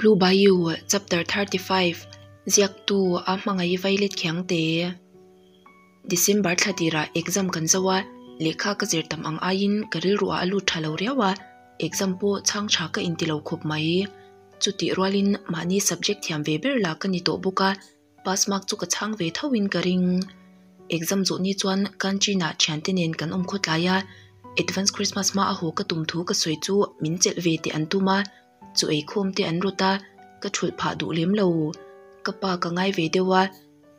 Blue Bayou Chapter 35 Ziaktu a hmangaih vailet khiangte. December thla tirah exam kan zo a, lehkha ka zir tam ang aiin ka rilru ah a lut tha lo riau a, exam pawh chhang tha ka inti lo khawp mai. Chutih rualin mahni subject thiam ve ber lah ka ni tawh bawk a, pass mark chu ka chhang ve tho in ka ring. Exam zawh ni chuan canteen ah thiante nen kan awm khawtlai a, advance Christmas hma a haw ka tum thu ka sawi chu min chelh ve teh an tum a, chu eikhawm te an rawt a, ka thulh phah duh lem lo. Ka pa ka ngai ve deuh a,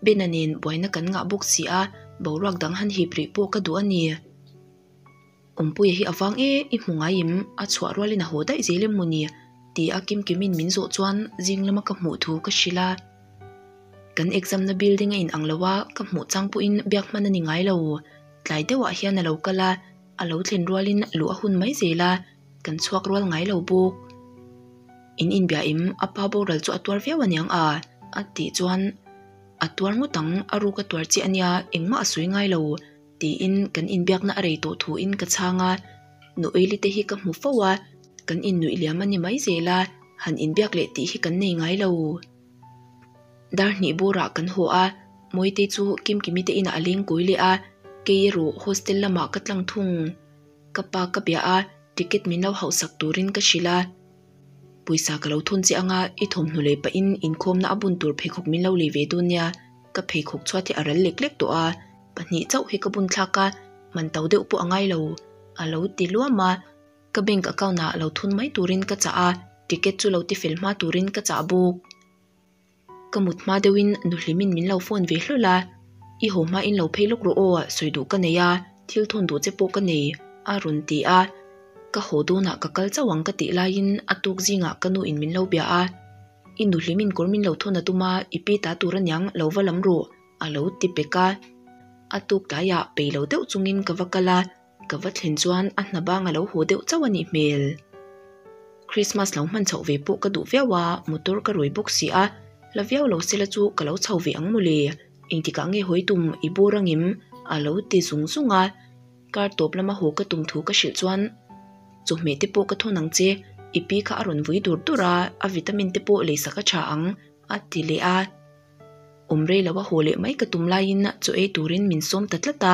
Bena nen buaina kan ngah bawk si a, boruak dang han hip rih pawh ka duh a ni. Awmpuia hi a vang e, i hmu ngai em? A chhuah rualin a haw daih zel em maw ni? Ti a Kimkimin min zawh chuan zing lama ka hmuh thu ka hrilh a. Kan exam na building a inang lo a, ka hmuh chang pawhin biak hman a ni ngai lo. Tlai deuhah hian a lo kal a, a lo thlen rualin luh a hun mai zel a, kan chhuak rual ngai lo bawk. In inbia em? A pa boral chu a tuar viau aniang a? A tih chuan a tuar ngawt ang, a ruk a tuar chiah ania, engmah a sawi ngai lo. Tiin kan inbiakna a rei tawh thuin ka chhang a, Nuaili te hi ka hmu fo a, kan innuih liam a ni mai zel a, han inbiak leh tih hi kan nei ngai lo. Dar hnih bawrah kan haw a, Mawitei chu Kimkimi te inah a leng kawi leh a, kei erawh hostel lamah ka tlang thung. Ka pa ka bia a, ticket min lo hauhsak turin ka hrilh a. Pawisa ka lo thawn che anga i thawmhnaw lei pahin inkhawmna a bun tur pheikhawk min lo lei ve dawn nia, ka pheikhawk chhuat hi a ral lek lek tawh a, pahnih chauh hi ka bun thlak a, man to deuh pawh a ngai lo, a lo ti luam a. Ka bank account ah lo thun mai turin ka chah a, ticket chu lo ti fel hma turin ka chah bawk. Ka mut hma deuhin nuhlimin min lo phone ve hlawl a, I haw hma in lo phei lawk rawh aw, sawi duh ka nei a, thil thawn duh che pawh ka nei, a rawn ti a. Ka haw dawnah ka kal chauh ang ka tih laiin a tuk zingah ka nu in min lo bia a, I nuhlimin kawr min lo thawn a tum a, i pi ta tur aniang, lo va lam rawh, a lo ti pek a. A tuk tlaiah peih lo deuh chungin ka va kal a, Ka va thlen chuan a hna bang a lo haw deuh chauh a nih hmel. Christmas lo hman chhoh ve pawh ka duh viau a, motor ka rawi bawk si a, hla viau lo sela chu ka lo chho ve ang mawle, engtikah nge hawi tum i bur angem? a lo ti zung zung a, kar tawp lama haw ka tum thu ka hrilh chuan chawhmeh te pawh ka thawn ang che, i pi kha a rawn vui dur dur a, a vitamin te pawh leisak a tha ang a ti leh a. Awm rei lo a haw leh mai ka tum laiin chaw ei turin min sawm ta tlat a,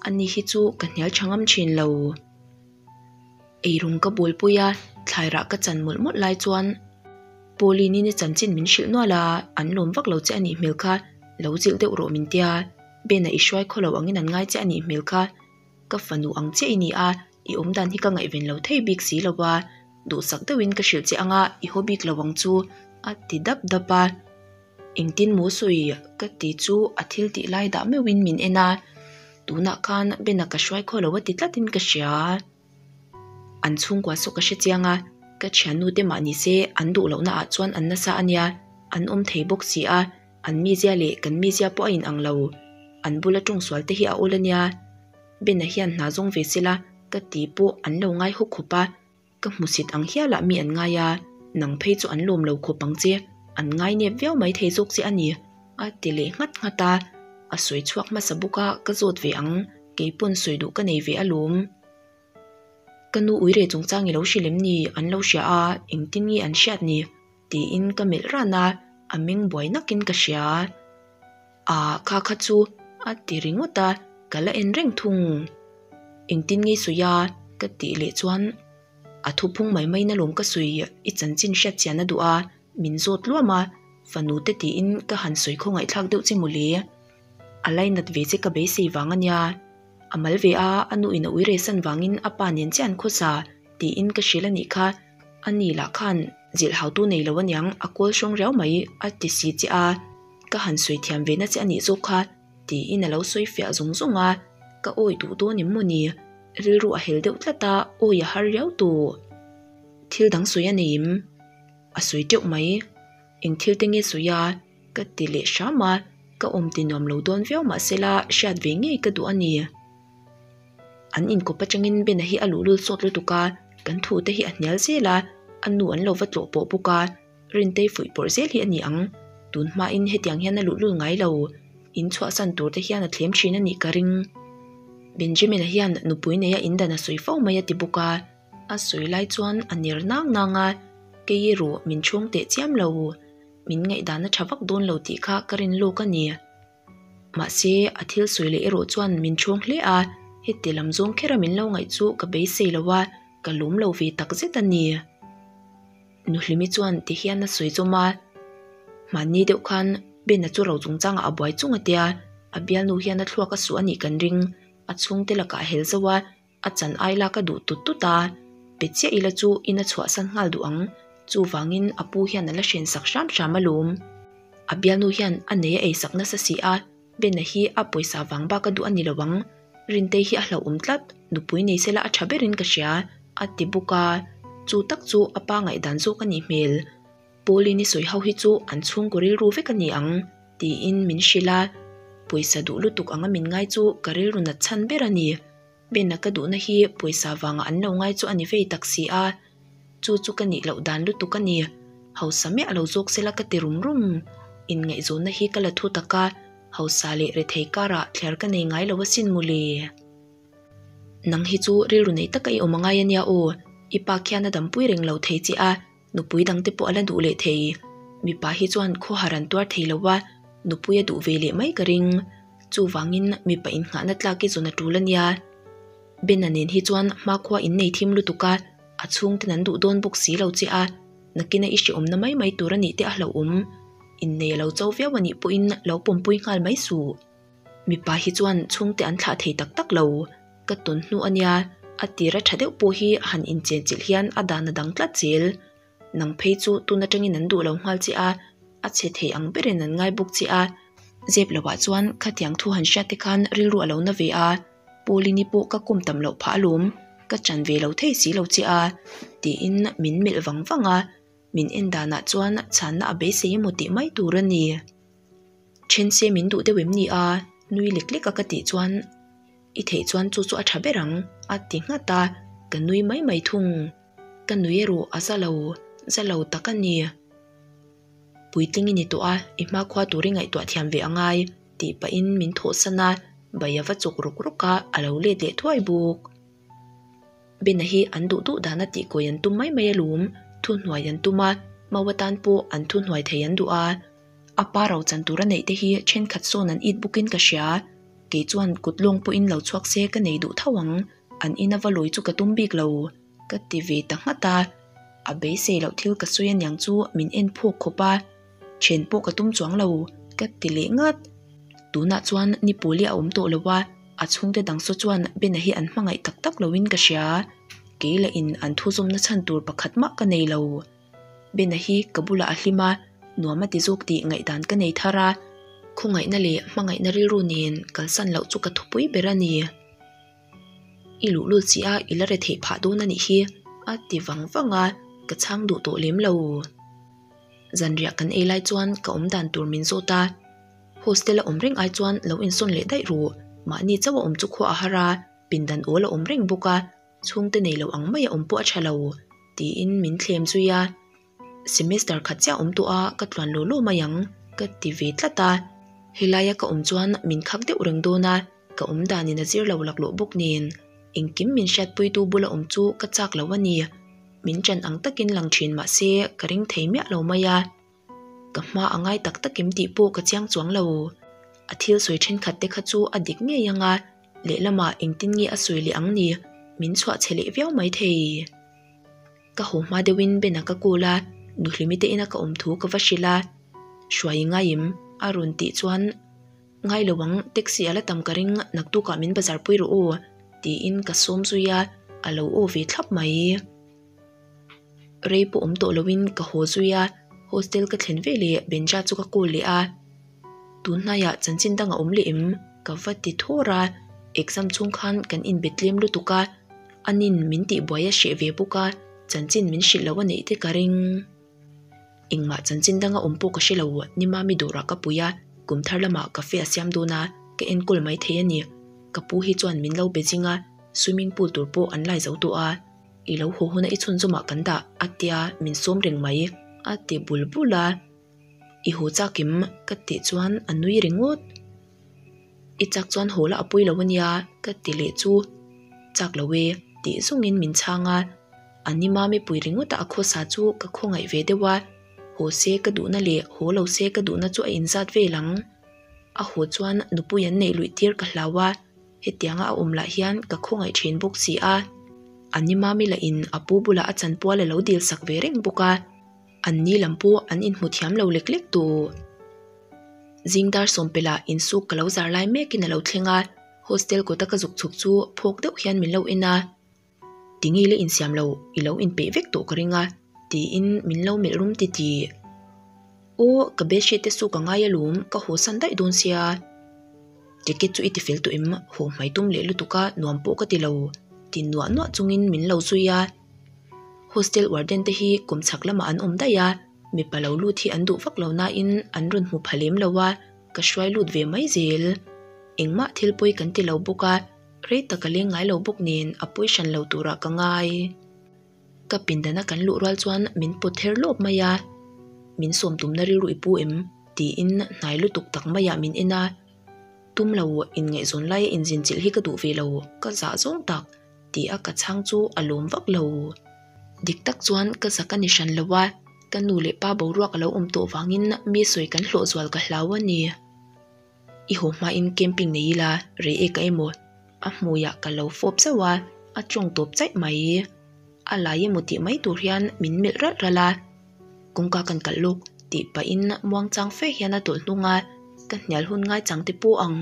ani hi chu ka hnial tha ngam thin lo. Eirawng ka bawlpui a, thlai rah ka chan mawlh mawlh lai chuan Pauline-i ni chanchin min hrilh nual a, an lawm vak lo che a nih hmel kha, lo zilh deuh rawh min tia, Ben-a i hruai khaw lo angin an ngai che a nih hmel kha, ka fanu ang chiah i ni a, i awmdan hi ka ngaihven lo thei bik si lo a, duhsak deuhin ka hrilh che anga i haw bik lo ang chu a ti dap dap a. Engtin maw sawi ka ti chu a thil tih lai dah meuhin min en a, tunah khan Bena ka hruai khaw lo a ti tlatin ka hria. An chhungkua saw ka hre chiang a, ka thiannu te mah ni se an duh lohna ah chuan an nasa a nia, an awm thei bawk si a, an mizia leh kan mizia pawh a inang lo, an bula tawngsual te hi a awl a nia. Bena hian hna zawng ve sela ka ti pawh an lo ngai hawk khawp a. Ka hmusit ang hialah mi an ngai a, nang phei chu an lawm lo khawp ang che, an ngai nep viau mai thei zawk che a ni, a ti leh nghat nghat a. A sawi chhuak hmasa bawk a, ka zawt ve ang, kei pawn sawi duh ka nei ve alawm. Ka nu uire chungchang i lo hrilh em ni? An lo hria a, engtin nge an hriat ni? Tiin ka melh ran a, a meng buai nakin ka hria. Ah, kha kha chu a ti ringawt a, ka la en reng thung. Engtin nge sawi a? Ka tih leh chuan a thuphung mai mai na lawm ka sawi, i chanchin hriat chian a duh a, min zawt luam a, fanu te tiin ka han sawi khawngaihthlak deuh che mawle. A lainat ve che ka beisei vang a nia. A mal ve a, a nu in a ui resan vangin a pa nen chiah an khawsa tiin ka hrilh a nih kha. A ni lah khan zilh hautu nei lo aniang a kawl hrawng riau mai a ti si che a. Ka han sawi thiam ve na che a nih zawk kha tiin a lo sawi fiah zung zung a, ka awi duh dawn em maw ni? Rilru a hel deuh tlat a, awi a har riau tawh. Thil dang sawi a nei em? A sawi teuh mai. Eng thil te nge sawi a? Ka ti leh hram a, ka awm ti nuam lo dawn viau mahsela hriat ve ngei ka duh a ni. An inkawp atangin Bena hi a luhlul sawt lutuk a, kan thu te hi a hnial zel a, a nu an lo va tlawh pawh bawk a. Rintei fuih pawrh zel hi a ni ang. Tun hmain hetiang hian a luhlul ngai lo. In chhuahsan tur te hian a thlem thin a nih ka ring. Benjamin-a hian nupui neia in dan a sawi fo mai a ti bawk a. A sawi lai chuan a ner nang nang a. Kei erawh min chhawng teh chiam lo. Min ngaihdan a tha vak dawn lo tih kha ka rin lawk a ni. Mahse, a thil sawi leh erawh chuan min chhawng hle a, heti lam zawng khera min lo ngaih chu ka beisei lo a, ka lawm lo ve tak zet a ni. Nuhlimi chuan ti hian a sawi zawm a, Hmanni deuh khan Bena chu ro chungchangah a buai chung a tia, a bialnu hian a thluak a suh a nih kan ring, a chhungte lakah a hel zauh a, a chan ai lak a duh tut tut a, pe chiah ila chu in a chhuahsan nghal duh ang, chuvangin a pu hian a la hrensak hram hram alawm. A bialnu hian a nei a eisak nasa si a, Bena hi a pawisa vang bak a duh a ni lo ang, Rintei hi a hlauhawm tlat, nupui nei sela a tha berin ka hria, a ti bawk a, chu tak chu a pa ngaihdan zawk a nih hmel. Pauline-i sawi ho hi chu an chhungkaw rilru vek a ni ang, tiin min hrilh a, pawisa duh lutuk anga min ngai chu ka rilru nat chhan ber a ni. Bena ka duhna hi pawisa vangah an lo ngai chu a ni vei tak si a, chu chu ka nih loh dan lutuk a ni. Hausa miah lo zawk sela ka ti rum rum. Inngaihzawnna hi ka la thu tak a, hausa leh rethei karah thliar ka nei ngai lo asin mawle. Nang hi chu rilru nei taka i awm angai a nia aw, i pa khian a dampui reng lo thei che a, Nupui dangte pawh a la duh leh thei. Mipa hi chuan khawhar an tuar thei lo a, nupui a duh ve leh mai ka ring. Chuvangin mipa innghahna tlak i zawn a tul a nia. Bena nen hi chuan hmakhua in nei thim lutuk a, a chhungten an duh dawn bawk si lo che a, nakina i hrehawmna mai mai tur a nih te a hlauhawm. Innei a lo cho viau a nih pawhin lo pawmpui nghal mai suh. Mipa hi chuan chhungte an thlah thei tak tak lo. Ka tawn hnu a nia, a tira tha deuh pawh hi han inchenchilh hian a dan a dang tlat zel. Nang phei chu tun atangin an duh lo nghal che a, a chhe thei ang berin an ngai bawk che a. Zep lohah chuan khatiang thu han hriat te khan rilru a lo na ve a, Paulini pawh ka kum tam loh phah alawm, ka chan ve lo thei si lo che a, tiin min melh vang vang a, min en danah chuan chhanna a beisei emaw tih mai tur a ni. Then se min duh deuh em ni a? Nui lek lek a ka tih chuan I theih chuan chu chu a tha ber ang a ti nghat a, ka nui mai mai thung. Ka nui erawh a za lo, za lo tak a ni. Puitling i ni tawh a, i hmakhua tur i ngaihtuah thiam ve angai tih pahin min thawhsan a, bai a va chawk rawk rawk a, a lo let leh thuai bawk. Bena hi an duh duh dana tihkawi an tum mai mai alawm, thuhnuai an tum a, mau atan pawh an thuhnuai thei an duh a. A pa ro chan tur a neih te hi thenkhat sawn an it bawkin ka hria. Kei chuan kut lawng pawhin lo chhuak se ka nei duh tho ang, an ina va lawi chu ka tum bik lo, ka ti ve ta nghat a. A beisei loh thil ka sawi aniang chu min en phawk khawp a, then pawh ka tum chuang lo, ka ti leh nghat. Tunah chuan ni pawli a awm tawh lo a, a chhungte dang saw chuan Bena hi an hmangaih tak tak loin ka hria. Kei lah in an thuzawmna chhan tur pakhat mah ka nei lo. Bena hi ka bulah a hlim a, nuam a ti zawk tih ngaihdan ka nei thar a, khawngaihna leh hmangaihna rilru nen kalsan loh chu ka thupui ber a ni. I luhlul chi a i la re theih phah dawn a nih hi a ti vang vang a, ka chhang duh tawh lem lo. Zanriah kan ei lai chuan ka awm dan tur min zawt a, hostel a awm reng ai chuan lo insawn leh daih ru, mahni chauh a awm chu khua a har a, pindan awl a awm reng bawk a, Chhungte nei lo ang mai a awm pawh a tha lo, tiin min thlem zui a. Semester khat chiah awm tawh a, ka tluan law law mai ang, ka ti ve tlat a. Helaia ka awm chuan min khak deuh reng dawn a, ka awm danin a zir lo laklawh bawk nen. Engkim min hriatpuitu bula awm chu ka chak lo a ni. Min ṭan ang takin lang ṭhin mah se ka ring thei miah lo mai a. Ka hma a ngai tak tak em tih pawh ka chiang chuang lo. A thil sawi thenkhat te kha chu a dik ngei ang a, lehlamah engtin nge a sawi leh ang ni, min chhuah chhe leh viau mai thei. Ka haw hma deuhin Bena ka call a, Nuhlimi te ina ka awm thu ka va hrilh a, Hruai i ngai em? a rawn tih chuan Ngai lo ang, taxi a la tam ka ring, naktukah min bazar pui rawh aw tiin ka sawm zui a, a lo aw ve thlap mai. Rei pawh awm tawh loin ka haw zui a, hostel ka thlen ve leh Benja chu ka call leh a. Tun hnaiah chanchin dang a awm leh em? Ka va ti thawr a, exam chhung khan kan inbe tlem lutuk a, anin min tihbuai a hreh ve bawk a, chanchin min hrilh loh a neih te ka ring. Engmah chanchin dang a awm pawh ka hre lo, ni mami dawrah ka pui a, kum thar lamah cafe a siam dawn a, ka enkawl mai thei a ni. Ka pu hi chuan min lo be zing a, swimming pool tur pawh an lai zo tawh a. I lo haw huna i chhunzawmah kan dah a tia min sawm reng mai a ti bul bul a. I haw chak em? Ka tih chuan a nui ringawt. I chak chuan haw la a pawi lo ania ka ti leh chu chak lo e tih zawngin min chhang a. A ni mami pui ringawta a khawsa chu ka khawngaih ve deuh a, haw se ka duhna leh haw lo se ka duhna chu a inzat vel ang. A haw chuan nupui an neih luih tir ka hlau a, hetianga a awm lah hian ka khawngaih thin bawk si a. A ni mami lahin a pu bulah a chanpual a lo dil sak ve reng bawk a, an ni lam pawh an inhmu thiam lo lek lek tawh. Zing dar sawmpelah insuk ka lo zar lai mekin a lo thleng a, hostel kawta ka zuk chhuk chu phawk deuh hian min lo en a. Tinge la insiam lo, i lo inpeih vek tawh ka ring a, tiin min lo melh rum titih. Aw, ka bedsheet te chu ka ngai alawm, ka haw san daih dawn sia. Ticket chu i ti fel tawh em? Haw hmai tum leh lutuk a, nuam pawh ka ti lo, ti nuah nuah chungin min lo zui a. Hostel warden te hi kum chhak lamah an awm daih a, mipa lo lut hi an duh vak lo nain an rawn hmu pha lem lo a, ka hruai lut ve mai zel. Engmah thil pawi kan ti lo bawk a. Rei tak a leng ngai lo bawk nen a pawi hran lo turah ka ngai. Ka pindana kan luh rual chuan min pawt her lawp mai a, Min sawm tumna rilru i pu em? tiin hnai lutuk tak maiah min en a, Tum lo, inngaihzawn laia inzin chilh hi ka duh ve lo, ka zah zawng tak, ti a ka chhang chu a lawm vak lo. Dik tak chuan ka zak a ni hran lo a, ka nu leh pa boruak a lo awm tawh vangin mi sawi kan hlawh zual ka hlau a ni. I haw hmain camping nei ila rei e ka emaw? A hmuiah ka lo fawp zauh a, a tawng tawp chaih mai. A lai emaw tih mai tur hian min melh ralh ralh a, kawngka kan kalh lawk tih pahin muangchang fe hian a tawlh hnung a, ka hnial hun ngaichang te pawh ang.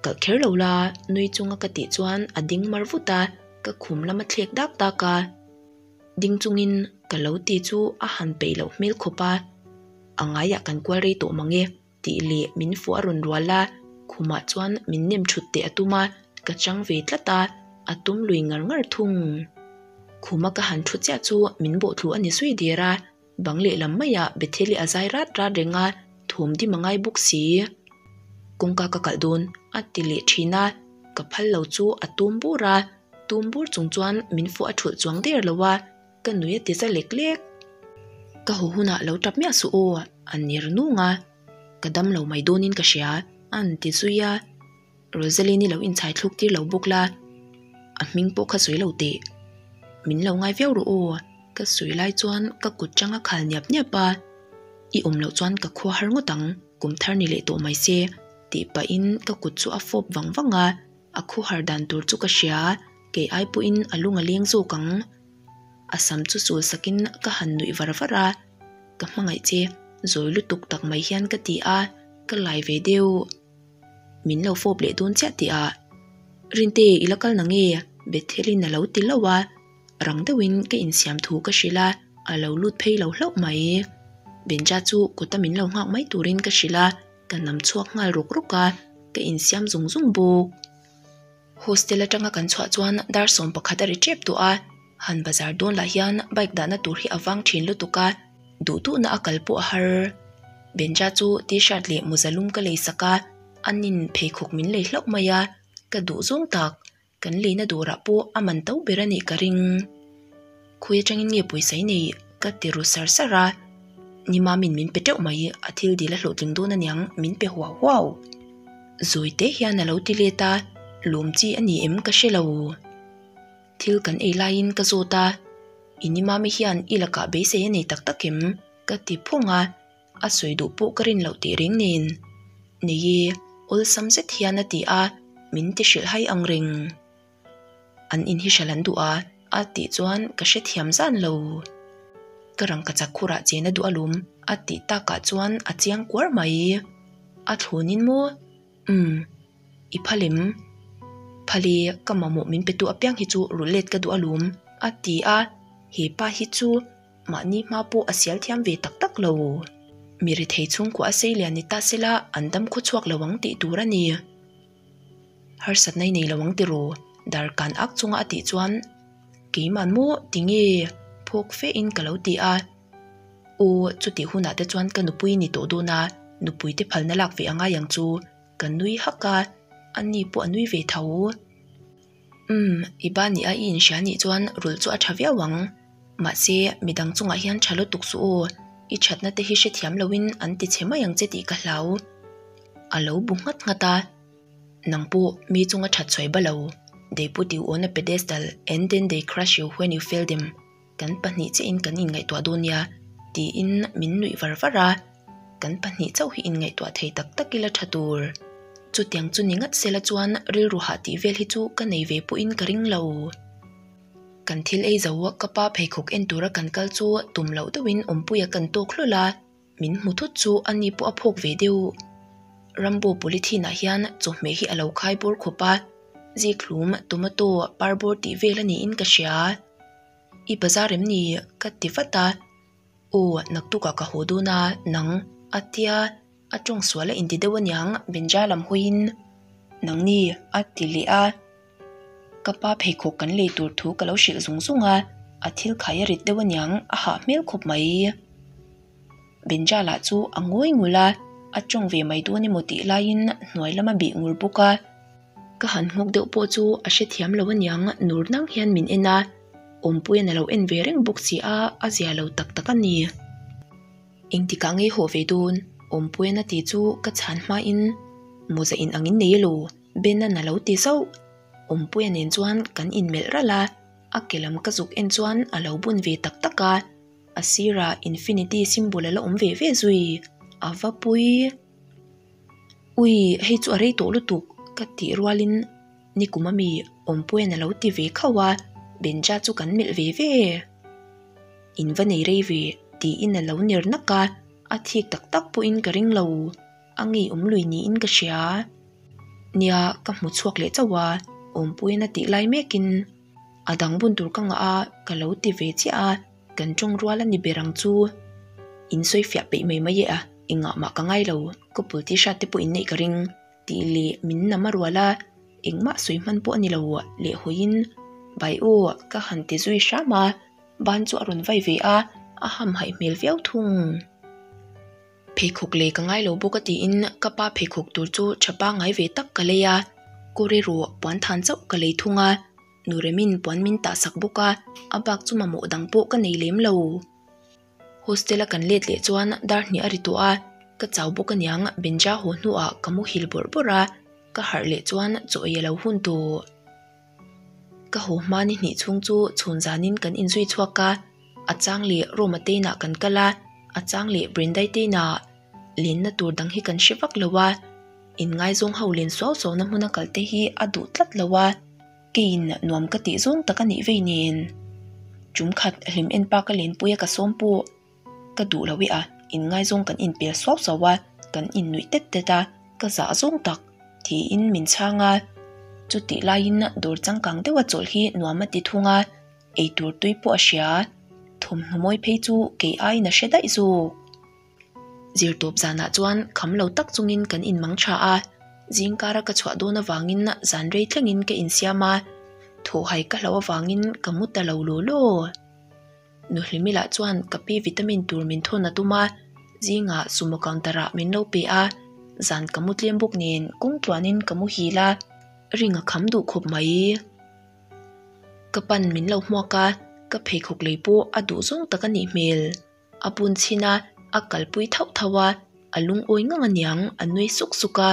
Kalh kher lo la, nui chunga ka tih chuan a ding mar vut a, ka khum lam a thlek dak dak a. Ding chungin ka lo ti chu a han peih loh hmel khawp a, a ngaiah kan kual rei tawh mang e. Tih leh min fuh a rawn rual a, khumah chuan min nem thut teh a tum a, ka chang ve tlat a, a tum lui ngar ngar thung. Khuma ka han thu chiah chu min bawhthlu a ni zui der a, bang lehlam maiah Betheli a zai rat rat reng a, thawm dim a ngai bawk si. Kawngka ka kalh dawn a ti leh thin a, ka phal lo chu a tum bur a, tum bur chung chuan min fuh a thulh chuang der lo a, Ka nui a ti za lek lek. Ka haw hunah lo tap miah suh aw, a ner nung a. Ka dam lo mai dawnin ka hria, a han ti zui a. Rosaline-i lo inchhai thluk tir lo bawk la, a hming pawh kha sawi lo teh. Min lo ngai viau rawh aw, ka sawi lai chuan ka kut chang a khal niap niap a. I awm loh chuan ka khua har ngawt ang, kum thar ni leh tawh mai se, tih pahin ka kut chu a fawp vang vang a. A khuhar dan tur chu ka hria, kei ai pawhin a lung a leng zawk ang. A sam chu sul sakin ka han nuih var var a, Ka hmangaih che, zawi lutuk tak mai hian ka ti a, ka lai ve deuh. Min lo fawp leh dawn chiah tih ah, Rinte i la kal na nge? Bethelin a lo ti hlauh a, rang deuhin ka insiam thu ka hrilh a, a lo lut phei lo hlauh mai. Benja chu kawta min lo nghak mai turin ka hrilh a, ka nam chhuak nghal rawk rawk a, ka insiam zung zung bawk. Hostel atanga kan chhuah chuan dar 11 a ri tep tawh a, han bazar dawn lah hian bike dahna tur hi a vang thin lutuk a, duh duhna a kal pawh a har. Benja chu t-shirt leh mawza lum ka lei sak a, a nin pheikhawk min lei hlauh mai a, ka duh zawng tak. Kan leina dawrah pawh a man to ber a nih ka ring. Khawi atangin nge pawisa i nei? ka ti ru sar sar a. Ni mamin min pe teuh mai, a thil dil a hlawhtling dawn aniang min pe huau huau. Zawi te hian a lo ti let a, lawm chi a ni em ka hre lo. Thil kan ei laiin ka zawt a, I ni mami hian i lakah beisei a nei tak tak em? ka ti phawng a. A sawi duh pawh ka rin loh tih reng nen. Nei e, awlsam zet hian a ti a, min ti hrilh hai ang reng. An in hi hral an duh a, a tih chuan ka hrethiam zan lo. Ka rangkachak khurah chen a duh alawm, a tih takah chuan a chiang kuar mai. A thlawnin maw? Umm, i phal em? Phal e, ka mamawh min petu apiang hi chu rulh let ka duh alawm, a ti a, he pa hi chu Mahni hma pawh a sial thiam ve tak tak lo. Mi rethei chhungkua a sei lian ni ta sela an dam khaw chhuak lo ang tih tur a ni. Harsatna i nei lo ang tiraw? Darkan ak chunga a tih chuan Keiman maw tinge phawk fe in ka lo ti a. Aw chutih hunah te chuan ka nupui ni tawh dawn a, nupui te phalna lak ve a ngai ang chu. Ka nui hak a, ani pawh a nui ve tho. Umm, i ba nia i inhria nih chuan rulh chu a tha viau ang. Mahse, midang chungah hian tha lutuk suh aw, i thatna te hi hrethiam loin an ti chhe mai ang che tih ka hlau. A lo bu nghat nghat a, Nang pawh mi chunga that sawi ba lo. They put you on a pedestal and then they crush you when you fail them. Kan pahnih chiahin kan inngaihtuah dawn nia, tiin min nuih var var a. Kan pahnih chauh hi inngaihtuah thei tak tak ila tha tur. Chutiang chu ni ngat sela chuan rilru hah tih vel hi chu ka nei ve pawhin ka ring lo. Kan thil ei zo ka pa pheikhawk en tura kan kal chu tum loh deuhin awmpuia kan tawk hlawlh a, min hmu thut chu a ni pawh a phawk ve deuh. Rambo polythene ah hian chawhmeh hi a lo khai bawr khawp a, zikhlum, tomato, parbawr tih vel a niin ka hria. I bazar em ni? ka ti vat a. Aw, naktukah ka haw dawn a, nang, a tia, a tawng sual a inti deuh aniang, Benja lam hawiin, Nangni, a ti leh a. Ka pa pheikhawk kan lei tur thu ka lo hrilh zung zung a, a thil khai a rit deuh aniang, a hah hmel khawp mai. Benja lah chu a ngawi ngul a, a tawng ve mai dawn emaw tih laiin hnuai lama bih ngur bawk a. Ka han nghawk deuh pawh chu a hrethiam lo aniang nur nang hian min en a, Awmpuian a lo en ve reng bawk si a, a zia lo tak tak a ni. Engtikah ngei haw ve dawn? Awmpuian a ti chu ka chhan hmain mawza in angin nei elo? Benan a lo ti zauh. Awmpuia nen chuan kan inmelh ralh a, a ke lam ka zuk en chuan a lo bun ve tak tak a, a sirah infinity symbol a la awm ve ve zui. A va pui. Ui, hei chu a rei tawh lutuk ka tih rualin nikum ami Awmpuian a lo ti ve khauh a, Benja chu kan melh ve ve. In va nei rei ve tiin a lo ner nak a, a thik tak tak pawhin ka ring lo, a ngeiawm lui niin ka hria. Nia, ka hmu chhuak leh chauh a, Awmpuian a tih lai mekin a dang bun tur ka ngah a, ka lo ti ve chiah a. Kan tawng rual a ni ber ang chu. In sawi fiah peih mai mai e a, engah mah ka ngai lo, couple t-shirt te pawh in neih ka ring tih leh min nam a rual a, engmah sawi hman pawh a ni lo leh hawiin Bai aw ka han ti zui hram a, ban chu a rawn vai ve a, a hamhaih hmel viau thung. Pheikhawk lei ka ngai lo bawk a tiin ka pa pheikhawk tur chu tha pangngai ve tak ka lei a, kawr erawh puan than chauh ka lei thung a, nu Remin puan min tah sak bawk a, a bak chu mamawh dang pawh ka nei lem lo. Hostel a kan let leh chuan dar hnih a ri tawh a, ka chau bawk aniang Benja haw hnuah ka muhil bawrh bawrh a, ka harh leh chuan chaw ei a lo hun tawh. Ka haw hma ni hnih chhung chu chhun zanin kan inzui chhuak a, a chang leh Roma te inah kan kal a, a chang leh Brendai te inah lenna tur dang hi kan hre vak lo a, inngaizawng ho len suau suauna hmuna kal te hi a duh tlat lo a, keiin nuam ka tih zawng tak a nih vei nen. Tum khat hlim en pa ka lenpui a ka sawm pawh. Ka duh lo i a, inngaizawng kan inpel suau suau a, kan innuih tet tet a, ka zah zawng tak, tiin min chhang a. Chutih laiin dawr changkang deuha chawlh hi nuam a ti thung a, eitur tui pawh a hria. Thawmhnaw mawi phei chu kei aiin a hre daih zawk. Zirtawp zanah chuan kham lo tak chungin kan inmang tha a, zingkara ka chhuah dawn avangin zan rei thlengin ka insiam a, thawhhai ka hlauh avangin ka mu ta lo law law. Nuhlimi lah chuan ka pi vitamin tur min thawn a tum a, zingah sumo counter ah min lo pe a, zan ka mu tlem bawk nen kawng tluanin ka muhil a, ring a kham duh khawp mai. Ka pan min lo hmuak a, ka pheikhawk lei pawh a duh zawng tak a nih hmel. A bun chhin a, a kalpui thauh thauh a, a lungawi ngang aniang a nui suk suk a,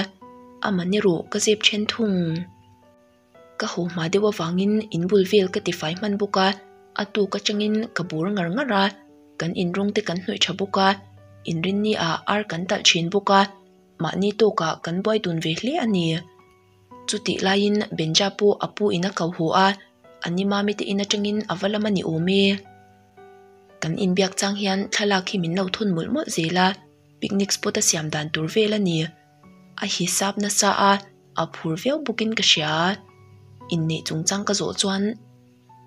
amah erawh ka zep then thung. Ka haw hma deuh avangin in bul vel ka tifai hman bawk a, a tuk atangin ka bur ngar ngar a, kan inrawng te kan hnawih tha bawk a, inrinni ah ar kan talh thin bawk a, mahni tawkah kan buai dun ve hle a ni. Chutih laiin Benja pawh a pu in a ko haw a, a ni mami te in atangin a va lam a ni awm e. Kan inbiak chang hian thlalak hi min lo thawn mawlh mawlh zel a, picnic spot a siam dan tur vel a ni. A hisap nasa a, a phur viau bawkin ka hria. Inneih chungchang ka zawh chuan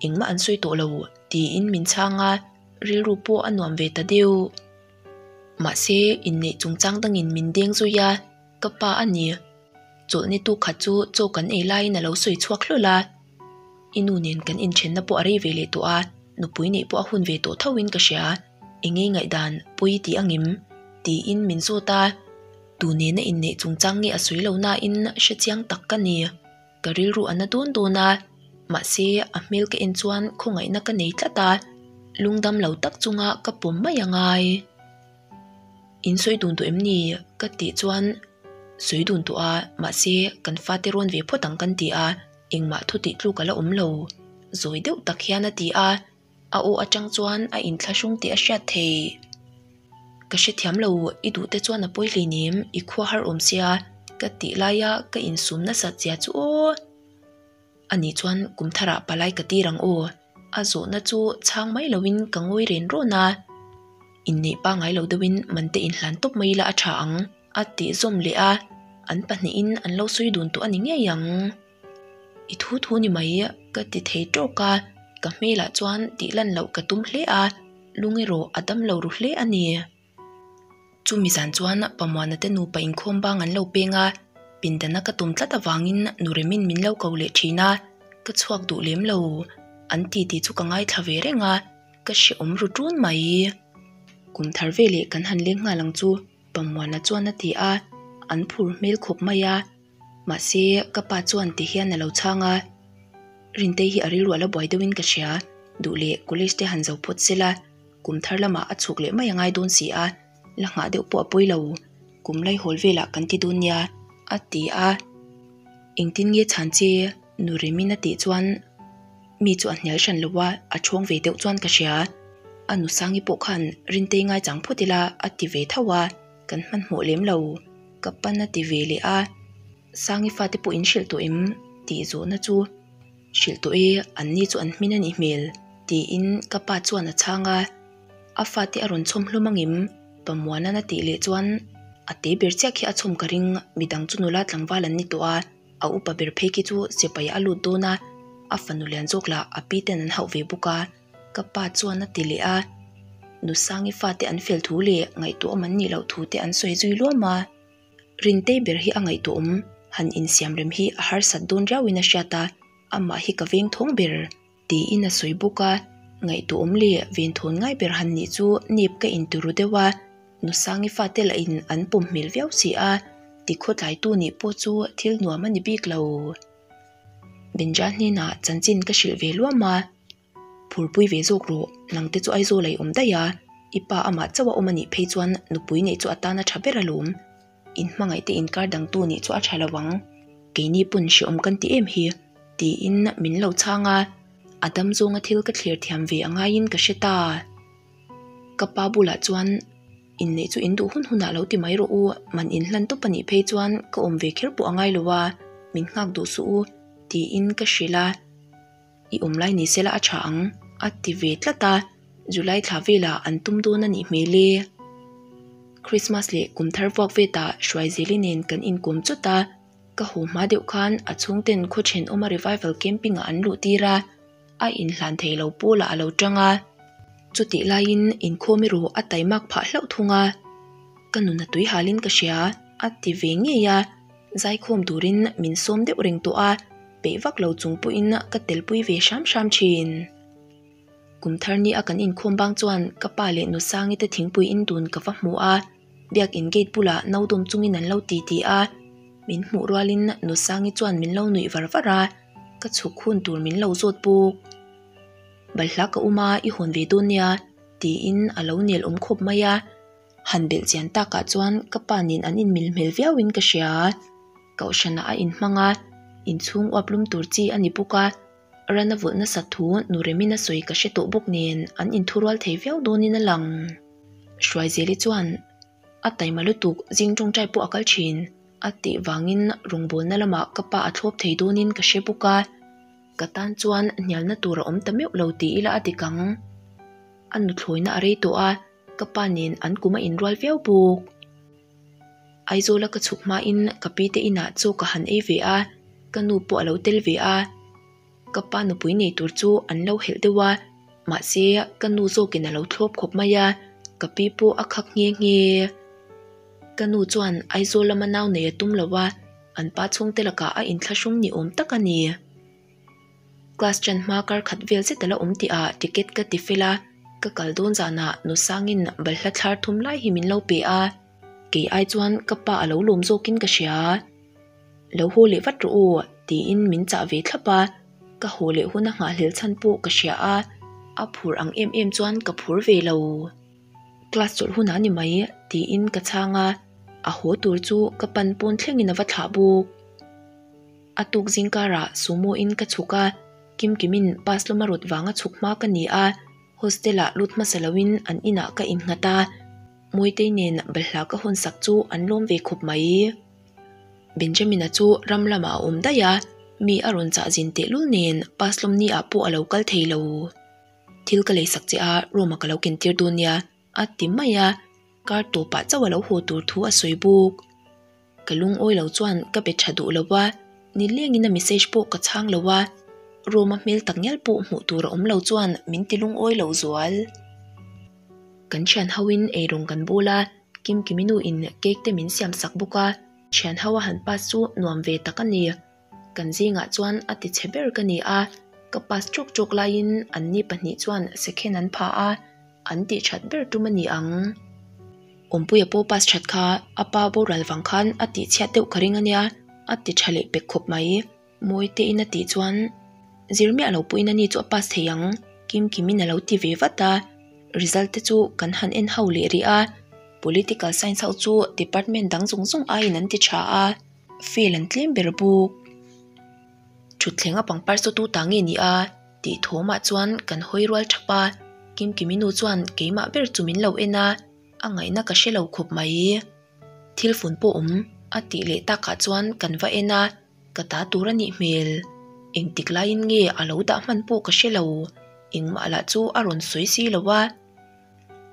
engmah an sawi tawh lo tiin min chhang a, rilru pawh a nuam ve ta deuh. Mahse, inneih chungchang dangin min deng zui a, ka pa a ni. Chawlhni tu khat chu chaw kan ei laiin a lo sawi chhuak hlawlh a. I nu nen kan inthenna pawh a rei ve leh tawh a, nupui neih pawh a hun ve tawh thoin ka hria. Eng ei ngaihdan pawi tih angim? tiin min zawt a. Tu nena inneih chungchang nge a sawi lo nain hre chiang tak ka ni. Ka rilru a na dawn dawn a, mahse a hmel ka en chuan khawngaihna ka nei tlat a, lungdam lo tak chunga ka pawm mai a ngai. In sawi dun tawh em ni? ka tih chuan sawi dun tawh a, mahse kan fate rawn ve phawt ang kan ti a. Engmah thu tih tluk a la awm lo, zawi deuh tak hian a ti a, a aw atang chuan a inthlahrung tih a hriat theih. Ka hrethiam lo, i duh te chuan a pawi hleinem, i khua har awm sia, ka tih laia ka insum nasat zia chu aw. Ani chuan kum tharah palai ka tir ang aw, a zawhna chu chhang mai loin ka ngawi ren rawn a. Inneih pangngai lo deuhin man te inhlan tawp mai ila a tha ang. A tih zawm leh a, an pahnihin an lo sawi dun tawh a ni ngei ang. I thu thu ni mai ka ti thei tawk a, ka hmelah chuan tih lan loh ka tum hle a, lung erawh a dam lo ru hle a ni. Chumi zan chuan Pamuana te nupa inkhawm bang an lo peng a, pindana ka tum tlat avangin nu Remin min lo ko leh thin a, ka chhuak duh lem lo. An titi chu ka ngaithla ve reng a, ka hrehawm ru ṭun mai. Kum thar veleh kan han leng nghal ang chu. Pamuana chuan a ti a, an phur hmel khawp mai a. Mahse, ka pa chuan ti hian a lo chhang a, Rintei hi a rilru a la buai deuhin ka hria, duh leh college te han zo phawt se la, kum thar lamah a chhuk leh mai a ngai dawn si a, la nghah deuh pawh a pawi lo, kum laihawl velah kan ti dawn nia, a ti a. Engtin nge chhan che? Nu Remin a tih chuan mi chu a hnial hran lo a, a chhawng ve deuh chuan ka hria. A nu Sangi pawh khan Rintei ngaichang phawt ila a ti ve tho a, kan hmanhmawh lem lo. Ka pan a ti ve leh a, Sangi fate pawh in hrilh tawh em? tih zawhna chu hrilh tawh e, an ni chu an hmin a nih hmel tiin ka pa chuan a chhang a. A fate a rawn chhawm hlawm angem? Pamuana'n a tih leh chuan a te ber chiah khi a chhawm ka ring, midang chu nula tlangval an ni tawh a. A upa ber phei khi chu sipai a lut dawn a, a fanu lian zawk lah a pi ten an hauh ve bawk a, ka pa chuan a ti leh a. Nu Sangi fate an fel thu leh ngaihtuahawm an nih loh thu te an sawi zui luam a. Rintei ber hi a ngaihtuahawm, han insiam rem hi a harsat dawn riauin a hriat a, amah hi ka veng thawng ber. Tiin a sawi bawk a, ngaihtuahawm leh venthawn ngai ber han nih chu nep ka inti ru deuh a, Nusangi fate lah in an pawm hmel viau si a, tikhaw tlaitu nih pawh chu thil nuam a ni bik lo. Benja hnenah chanchin ka hrilh ve luam a, Phurpui ve zawk rawh, nangte chu Aizawl a i awm daih a, i pa amah chauh a awm a nih phei chuan nupui neih chu a tan a tha ber alawm. In hmangaihte inkar dangtu nih chu a tha lo ang. Keini pawn hrehawm kan ti em hi? tiin min lo chhang a, a dam zawnga thil ka thlir thiam ve a ngaiin ka hre ta. Ka pa bulah chuan inneih chu in duh hun hunah lo ti mai rawh u, man inhlan tawp a nih phei chuan ka awm ve kher pawh a ngai lo a, min nghak duh suh u, tiin ka hrilh a. I awm lai ni sela a tha ang, a ti ve tlat a, July thla velah an tum dawn a nih hmel e. Christmas leh kum thar vuak vetah Hruaizeli nen kan inkawm chawt a, ka haw hma deuh khan a chhungten khaw thenawma revival camping ah an luh tir a, a inhlan thei lo pawlah a lo tang a. Chutih laiin inkhawm erawh a taimak phah hlauh thung a, ka nun a tui halin ka hria, a ti ve ngei a. Zaikhawm turin min sawm deuh reng tawh a, peih vak lo chung pawhin ka telpui ve hram hram thin. Kum thar ni a kan inkhawm bang chuan ka pa leh nu Sangi te thingpui in dun ka va hmu a, biakin gate bulah no dawm chungin an lo ti ti a, min hmuh rualin nu Sangi chuan min lo nuih var var a, ka chhuk hun tur min lo zawt bawk. Balhla ka um a, i hawn ve dawn nia, tiin a lo nel awm khawp mai a. Han belh chian takah chuan ka pa nen an inmil hmel viauin ka hria. Kohhranah a inhmang a, inchhung uap lum tur chi a ni bawk a, ran a vawlh nasat thu nu Remina sawi ka hre tawh bawk nen an inthurual thei viau dawnin a lang. Hruaizeli chuan a taima lutuk zing tawngtai pawh a kal thin a tih vangin rawngbawlna lamah ka pa a thlawp thei dawnin ka hre bawk a, ka tan chuan hnialna tur a awm ta meuh lo ti ila a dik ang. A nuthlawina a rei tawh a. Ka pa nen an kum a inrual viau bawk. Aizawla ka chhuk hmain ka pi te inah chaw ka han ei ve a, ka nu pawh a lo tel ve a. Ka pa nupui nei tur chu an lo helh deuh a, mahse ka nu zawkin a lo thlawp khawp mai a, ka pi pawh a khak nghe nghe. Ka nu chuan Aizawl lama nau nei a tum lo a, an pa chhungte lakah a inthlahrung ni awm tak a ni. Class ṭan hma kar khat vel zet a la awm tih ah ticket ka ti fel a, ka kal dawn zanah nu Sangin balhla thlar thum lai hi min lo pe a, kei ai chuan ka pa a lo lawm zawkin ka hria. Lo haw leh vat rawh aw tiin min chah ve thlap a, ka haw leh huna nghahhlel chhan pawh ka hria a, a phur ang em em chuan ka phur ve lo. Class chawlh hunah ni mai tiin ka chhang a, a haw tur chu ka pan pawn thlengin a va thlah bawk. A tuk zingkarah sumo in ka chhuk a, Kimkimin bus lawm a rawt vanga chhuk hma ka ni a, hostel ah lut hmasa loin an inah ka innghat a, Mawitei nen balhla ka hawn sak chu an lawm ve khawp mai. Benjamin-a chu ram lamah a awm daih a, mi a rawn chah zin tehlul nen bus lawm ni ah pawh a lo kal thei lo. Thil ka leisak che a, room-a ka lo ken tir dawn nia, a ti mai a, kar tawpah chauh a lo haw tur thu a sawi bawk. Ka lungawi lo chuan ka be tha duh lo a, nilengin a message pawh ka chhang lo a, room-a hmel tak ngial pawh hmuh tur a awm lo chuan min ti lungawi lo zual. Kan thian hoin eirawng kan bawl a, Kimkimi nu in cake te min siam sak bawk a, thian ho a han pass chu nuam ve tak a ni. Kan zingah chuan a ti chhe ber ka ni a, ka pass chawk chawk laiin anni pahnih chuan second an pha a, an tih that ber tum a ni ang. Awmpuia pawh pass that kha a pa boral vang khan a tih chhiat deuh ka ring a nia, a ti tha leh pek khawp mai. Mawitein a tih chuan zir miah lo pawhin ani chu a pass thei ang, Kimkimin a lo ti ve vat a, result te chu kan han en ho leh rih a, Political Science ho chu department dang zawng zawng aiin an ti tha a. Fail an tlem ber bawk. Thutthleng a pangpar saw tu ta nge ni a? tih thawmah chuan kan hawi rual thap a, Kimkimi nu chuan keimah ber chu min lo en a, a ngaihna ka hre lo khawp mai. Thil fun pawh awm a tih leh takah chuan kan va en a, ka ta tur a nih hmel. Engtik laiin nge a lo dah hman pawh ka hre lo, engmah lah chu a rawn sawi si lo a.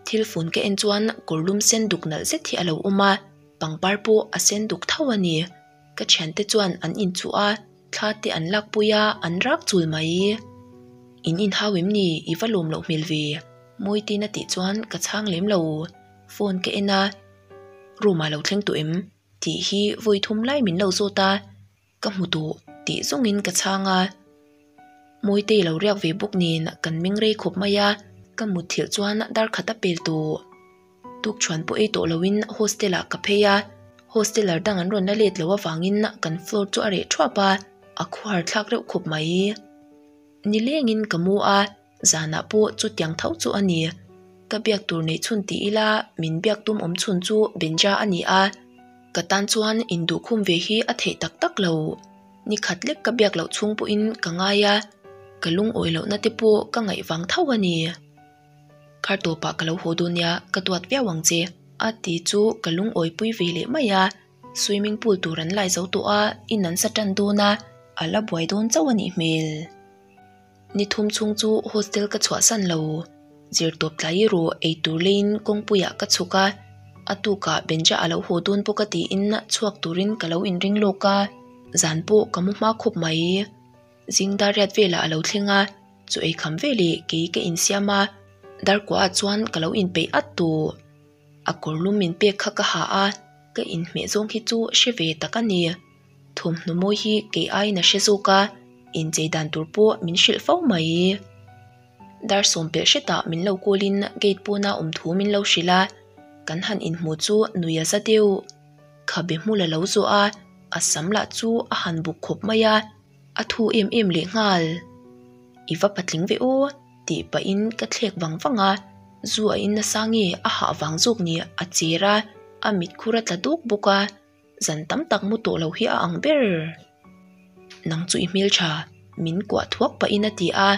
Thil fun ka en chuan kawr lum sen duk nalh zet hi a lo awm a, pangpar pawh a sen duk tho a ni. Ka thiante chuan an inchuh a, thla te an lakpui a, an rak chul mai. In inhau em ni? I va lawm loh hmel ve. Mawitin a tih chuan ka chhang lem lo. Phone ka en a, room ah lo thleng tawh em? Tih hi vawi thum lai min lo zawt a. Ka hmu duh tih zawngin ka chhang a, Mawitei lo riak ve bawk nen kan meng rei khawp mai a, ka mutthilh chuan dar khat a pel tawh. Tukchhuan pawh ei tawh loin hostel ah ka phei a, hosteler dang an rawn la let lo avangin kan floor chu a reh thuap a, a khuhar thlak reuh khawp mai. Nilengin ka mu a. Zanah pawh chutiang tho chu a ni. Ka biak tur neih chhun ti ila min biak tum awm chhun chu Benja a ni a. Ka tan chuan induhkhum ve hi a theih tak tak lo. Ni khat lek ka biak loh chhung pawhin ka ngai a, ka lungawi lohna te pawh ka ngaih vang tho a ni. Kar tawpah ka lo haw dawn nia, ka duat viau ang che. A ti chu ka lungawipui ve leh mai a. Swimming pool tur an lai zo tawh a, in an sa tan dawn a, a la buai dawn chauh a nih hmel. Ni thum chhung chu hostel ka chhuahsan lo. Zirtawp tlai erawh eitur leiin kawngpuiah ka chhuk a, a tukah Benja a lo haw dawn bawk a tiin chhuak turin ka lo inring lawk a, zan pawh ka mu hma khawp mai. Zing dar riat velah a lo thleng a, chu eikham veleh kei ka insiam a, darkuahah chuan ka lo inpeih at tawh. A kawr lum min pek kha ka ha a, ka inhmeh zawng hi chu hre ve tak a ni. Thawmhnaw mawi hi kei aiin a hre zawk a, inchei dan tur pawh min hrilh fo mai. Dar sawm pelh hretah min lo call in gate pawna awm thu min lo hrilh a, kan han inhmu chu nui a za deuh. Khabe hmul a lo zawh a, a sam lah chu a han buk khawp mai a, a thu em em leh nghal. I va patling ve aw tih pahin ka thlek vang vang a, zu a in nasa nge a hah vang zawk ni a cher a, a mitkhur a tla dawk bawk a. Zan tam tak mu tawh lo hi a ang ber. Nang chu i hmeltha, min kuah thuak pahin a ti a,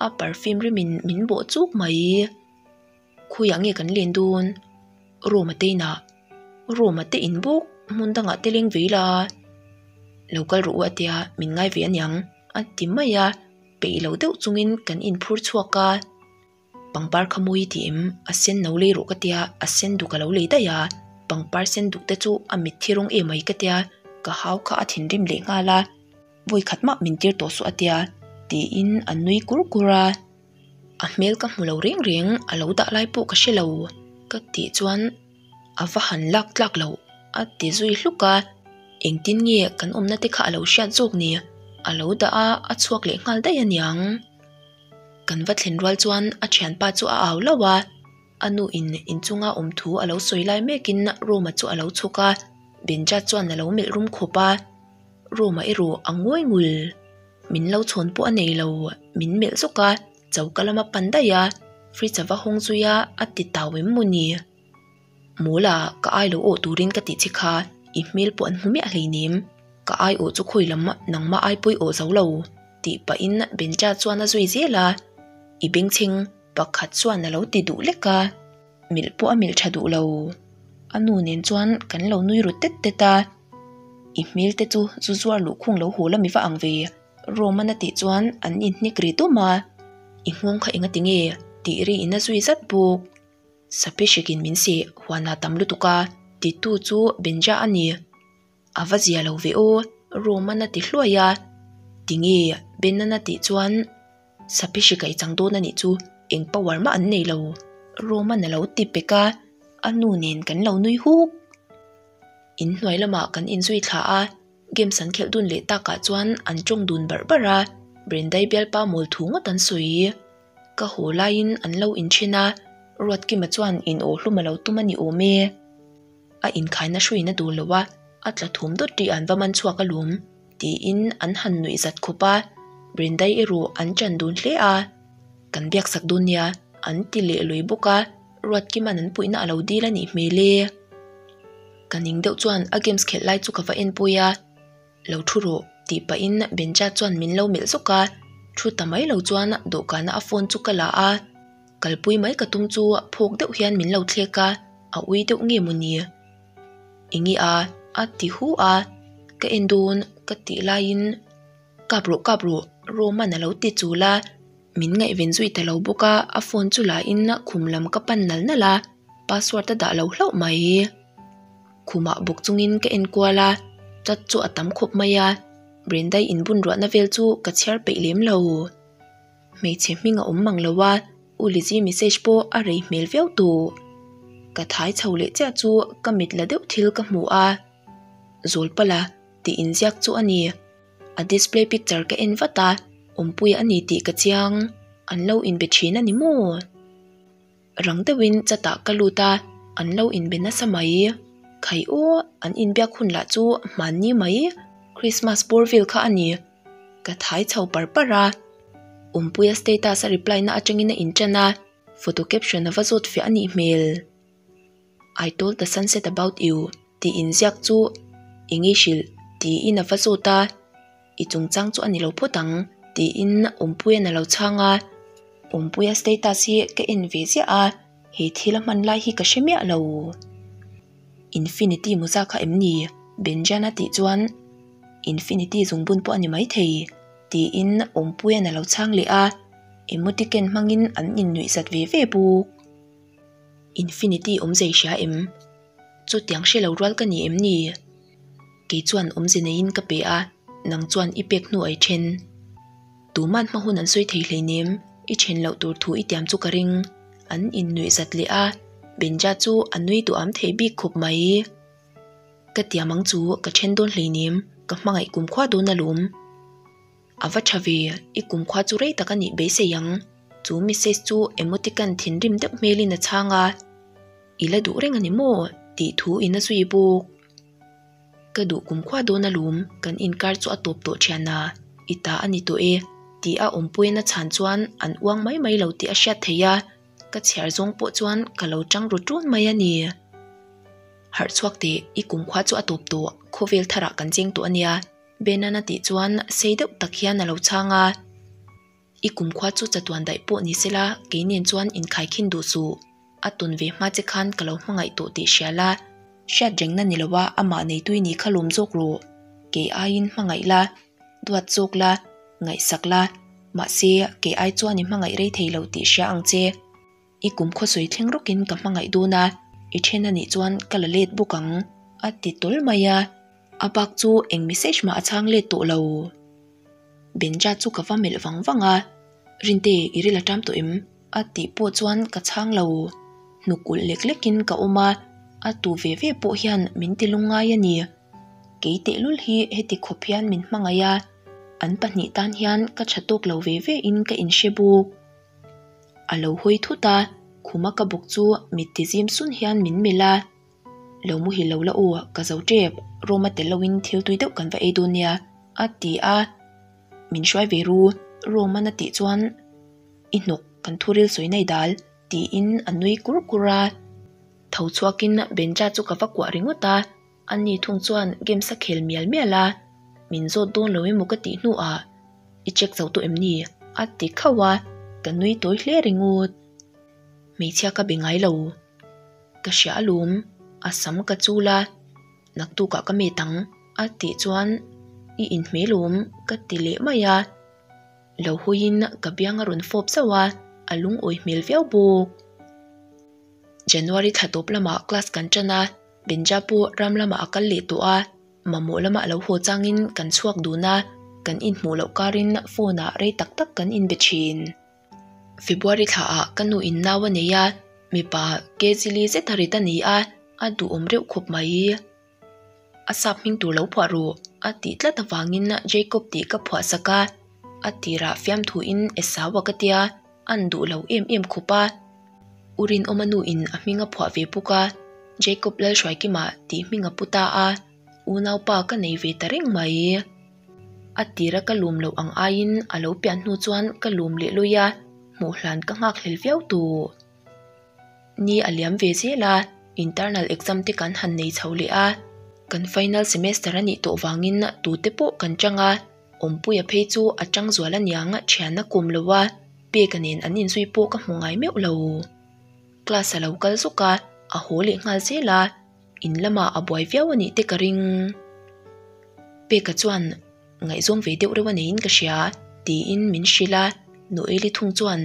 a perfume rimin min bawh chuk mai. Khawiah nge kan len dawn? Room a te inah. Room a te in bawk, hmun dangah te leng ve ila. Lo kal rawh u a tia, min ngai ve aniang a ti mai a, peih lo deuh chungin kan inphur chhuak a. Pangpar kha mawi i ti em? A sen no lei rawh ka tia, a sen duk a lo lei daih a, pangpar sen duk te chu a mitthi rawng em mai ka tia, ka hau kha a thinrim leh nghal a, vawi khat mah min tir tawh suh a tia, tiin a nui kur kur a. A hmel ka hmu lo reng reng, a lo dah lai pawh ka hre lo, ka tih chuan a va han lak tlak loh a ti zui hluk a, engtin nge kan awmna te kha a lo hriat zawk ni, a lo dah a, a chhuak leh nghal daih a niang. Kan va thlen rual chuan a thianpa chu a au lauh a, a nu in inchunga awm thu a lo sawi lai mekin Roma chu a lo chhuk a, Benja chuan a lo melh rum khawp a, Roma erawh a ngawi ngul. Min lo chhawn pawh a nei lo, min melh zawk a, choka lama pan daih a, fridge a va hawng zui a, a ti tau em maw ni? Mawla, ka ai lo awh turin ka tih che kha, i hmel pawh an hmu miah hleinem. Ka ai awh chu khawi lam nangmah ai pawi awh zo lo, tih pahin Benja chuan a zui zel a. I bengchheng pakhat chuan a lo ti duh lek a, milh pawh a milh tha duh lo. A nu nen chuan kan lo nui ru tet tet a, I hmel te chu zu zuar luhkhung lo haw la mi va ang ve, Roman a tih chuan an inhnik ri dum a. I nghawng kha enga tinge? tih ri in a zui zat bawk. Sapi hrikin min seh huan a tam lutuk a, titu chu Benja a ni. A va zia lo ve aw, Roman a ti hluai a. Tinge? Benan a tih chuan Sapi hri kaih chang dawn a nih chu, eng power mah an nei lo, Roman a lo ti pek a, a nu nen kan lo nui huk. In hnuai lamah kan inzui thla a, games an khelh dun leh takah chuan an tawng dun barh barh a, Brendai bialpa mawl thu ngawt an sawi. Ka haw laiin an lo inthen a, Ruatkima chuan in aw hlum a lo tum a ni awm e. A inkhaina hruiin a dul lo a, a tla thum dawt rih an va man chhuak alawm, tiin an han nuih zat khawp a, Brendai erawh an ṭan dun hle a. Kan biak sak dawn nia, an ti leh lui bawk a, Ruatkima'n an puihna a lo dil a nih hmel e. Ka ning deuh chuan a games khelh lai chu ka va en pui a, Lo thu rawh, tih pahin Benja chuan min lo melh zawk a, thu ta mai lo chuan dawhkana a phone chu ka la a. Kalpui mai ka tum chu phawk deuh hian min lo thlek a, a ui deuh nge maw ni? Enge a? a ti hu a, ka en dawn ka tih laiin Kap rawh kap rawh Roman a lo ti chul a, min ngaihven zui ta lo bawk a, a phone chu la in khum lam ka pan nal nal a, password a dah lo hlauh mai. Khumah bawk chungin ka en kual a, chat chu a tam khawp mai a, Brendai inbun ruahna vel chu ka chhiar peih lem lo. Hmeichhe hming a awm mang lo a, U Lizzy message pawh a rei hmel viau tawh. Ka thai chho leh chiah chu ka mit la deuh thil ka hmu a, Zawlpala tih inziak chu a ni. A display picture ka en vat a, awmpui a ni tih ka chiang. An lo inbe thin a ni maw? Rang deuhin chatah ka lut a, an lo inbe nasa mai. Khai aw, an inbiak hun lah chu hmanni mai, Christmas bawr vel kha a ni. Ka thai chho par par a, Awmpuia status a reply na atangin a intan a, photo caption a va zawt fiah a nih hmel. I told the sunset about you tih inziak chu eng i hrilh tiin a va zawt a, i chungchang chu a ni lo phawt ang tiin Awmpuia'n a lo chhang a, Awmpuia status hi ka en ve ziah a, he thil a hman lai hi ka hre miah lo. Infinity mawza kha em ni? Benjana tih chuan Infinity zungbun pawh a ni maithei tiin Awmpuia'n a lo chhang leh a, emoticon hmangin an innuih zat ve ve bawk. Infinity awmzei hria em? Chutiang hre lo rual ka ni em ni? Kei chuan awmze neiin ka pe a, nang chuan i pek hnu ai then. Tuman hma hun an sawi thei hleinem, i then loh tur thu i tiam chu ka ring. An innuih zat leh a, Benja chu a nui duham thei bik khawp mai. Ka tiam ang chu ka then dawn hleinem, ka hmangaih kumkhua dawn alawm. A va tha ve, i kumkhua chu rei tak a nih beisei ang. Chu message chu emoticon thinrim deuh hmelin a chhang a, I la duh reng a ni maw? tih thu in a zui bawk. Ka duh kumkhua dawn alawm, kan inkar chu a tawp tawh thian a, i ta a ni tawh e, tih a awmpuiin a chhan chuan an uang mai mai lo tih a hriat theih a, ka chhiar zawng pawh chuan ka lo tang ru tun mai a ni. Harh chhuak teh, i kumkhua chu a tawp tawh, khawvel tharah kan cheng tawh a nia, Benan a tih chuan sei deuh tak hian a lo chhang a. I kumkhua chu chatuan daih pawh ni sela, kei nen chuan inkhaikhin duh suh. A tawn ve hma che khan ka lo hmangaih tawh tih hria la, hriat rengna ni loa amah neitui ni kha lawm zawk rawh. Kei aiin hmangaih la, duat zawk la, ngaihsak la, mahse kei ai chuan i hmangaih rei thei lo tih hria ang che. I kum khawsawi thleng rawkin ka hmangaih dawn a, i then a nih chuan ka la let bawk ang, a ti tawl mai a. A bak chu eng message mah a chhang let tawh lo. Benja chu ka va melh vang vang a, Rinte, i ril a ṭam tawh em? a tih pawh chuan ka chhang lo. Hnuk ulh lek lekin ka awm a, a tu ve ve pawh hian min ti lungngai a ni. Kei tehlul hi heti khawp hian min hmangaih a, an pahnih tan hian ka ṭha tawk lo ve ve in ka inhre bawk. A lo hawi thut a, khuma ka bawk chu mit ti zim sun hian min melh a. Lo muhil lo la aw, ka zo tep, Roma tel loin thil tui deuh kan va ei dawn nia, a ti a. Min hruai ve ru, Roman a tih chuan i hnawk kan thuril sawi nai dal, tiin a nui kur kur a. Tho chhuakin Benja chu ka va kuah ringawt a, ani thung chuan games a khel mial mial a. Min zawt dawn lo emaw ka tih hnuah i check zo tawh em ni? A ti khauh a, ka nui tawi hle ringawt. Hmeichhia ka be ngai lo. Ka hria alawm, a sam ka chul a, naktukah ka met ang a tih chuan i inhmel awm ka ti leh mai a. Lo hawiin ka biang a rawn fawp zauh a, a lungawi hmel viau bawk. January thla tawp lamah class kan tan a, Benja pawh ram lamah a kal leh tawh a, mamawh lama a lo haw changin kan chhuak dun a, kan inhmuh loh karin phone ah rei tak tak kan inbe thin. February thla ah ka nu in nau a nei a, mipa kg li zet a rit a ni a, a duhawm reuh khawp mai. A sap hming tur lo phuah rawh a tih tlat avangin Jacob tih ka phuah sak a, a tirah fiamthuin Esau a ka tia, an duh lo em em khawp a. U Rinawma nu in a hming a phuah ve bawk a, Jacob Lalhruaikima tih hming a pu ta a, unaupa ka nei ve ta reng mai. A tira ka lum loh ang aiin a lo pian hnu chuan ka lum leh lawi a, hmuh hlan ka nghak hlel viau tawh. Ni a liam ve zel a, internal exam te kan han nei chho leh a, kan final semester a nih tawh vangin tute pawh kan chang a, Awmpuia phei chu a chang zual aniang thian a kum lo a, Peka nen an inzui pawh ka hmu ngai meuh lo. Class a lo kal zuk a, a haw leh nghal zel a, in lamah a buai viau a nih te ka ring. Peka chuan ngaihzawng ve deuh reuh a neiin ka hria tiin min hrilh a, Noeli thung chuan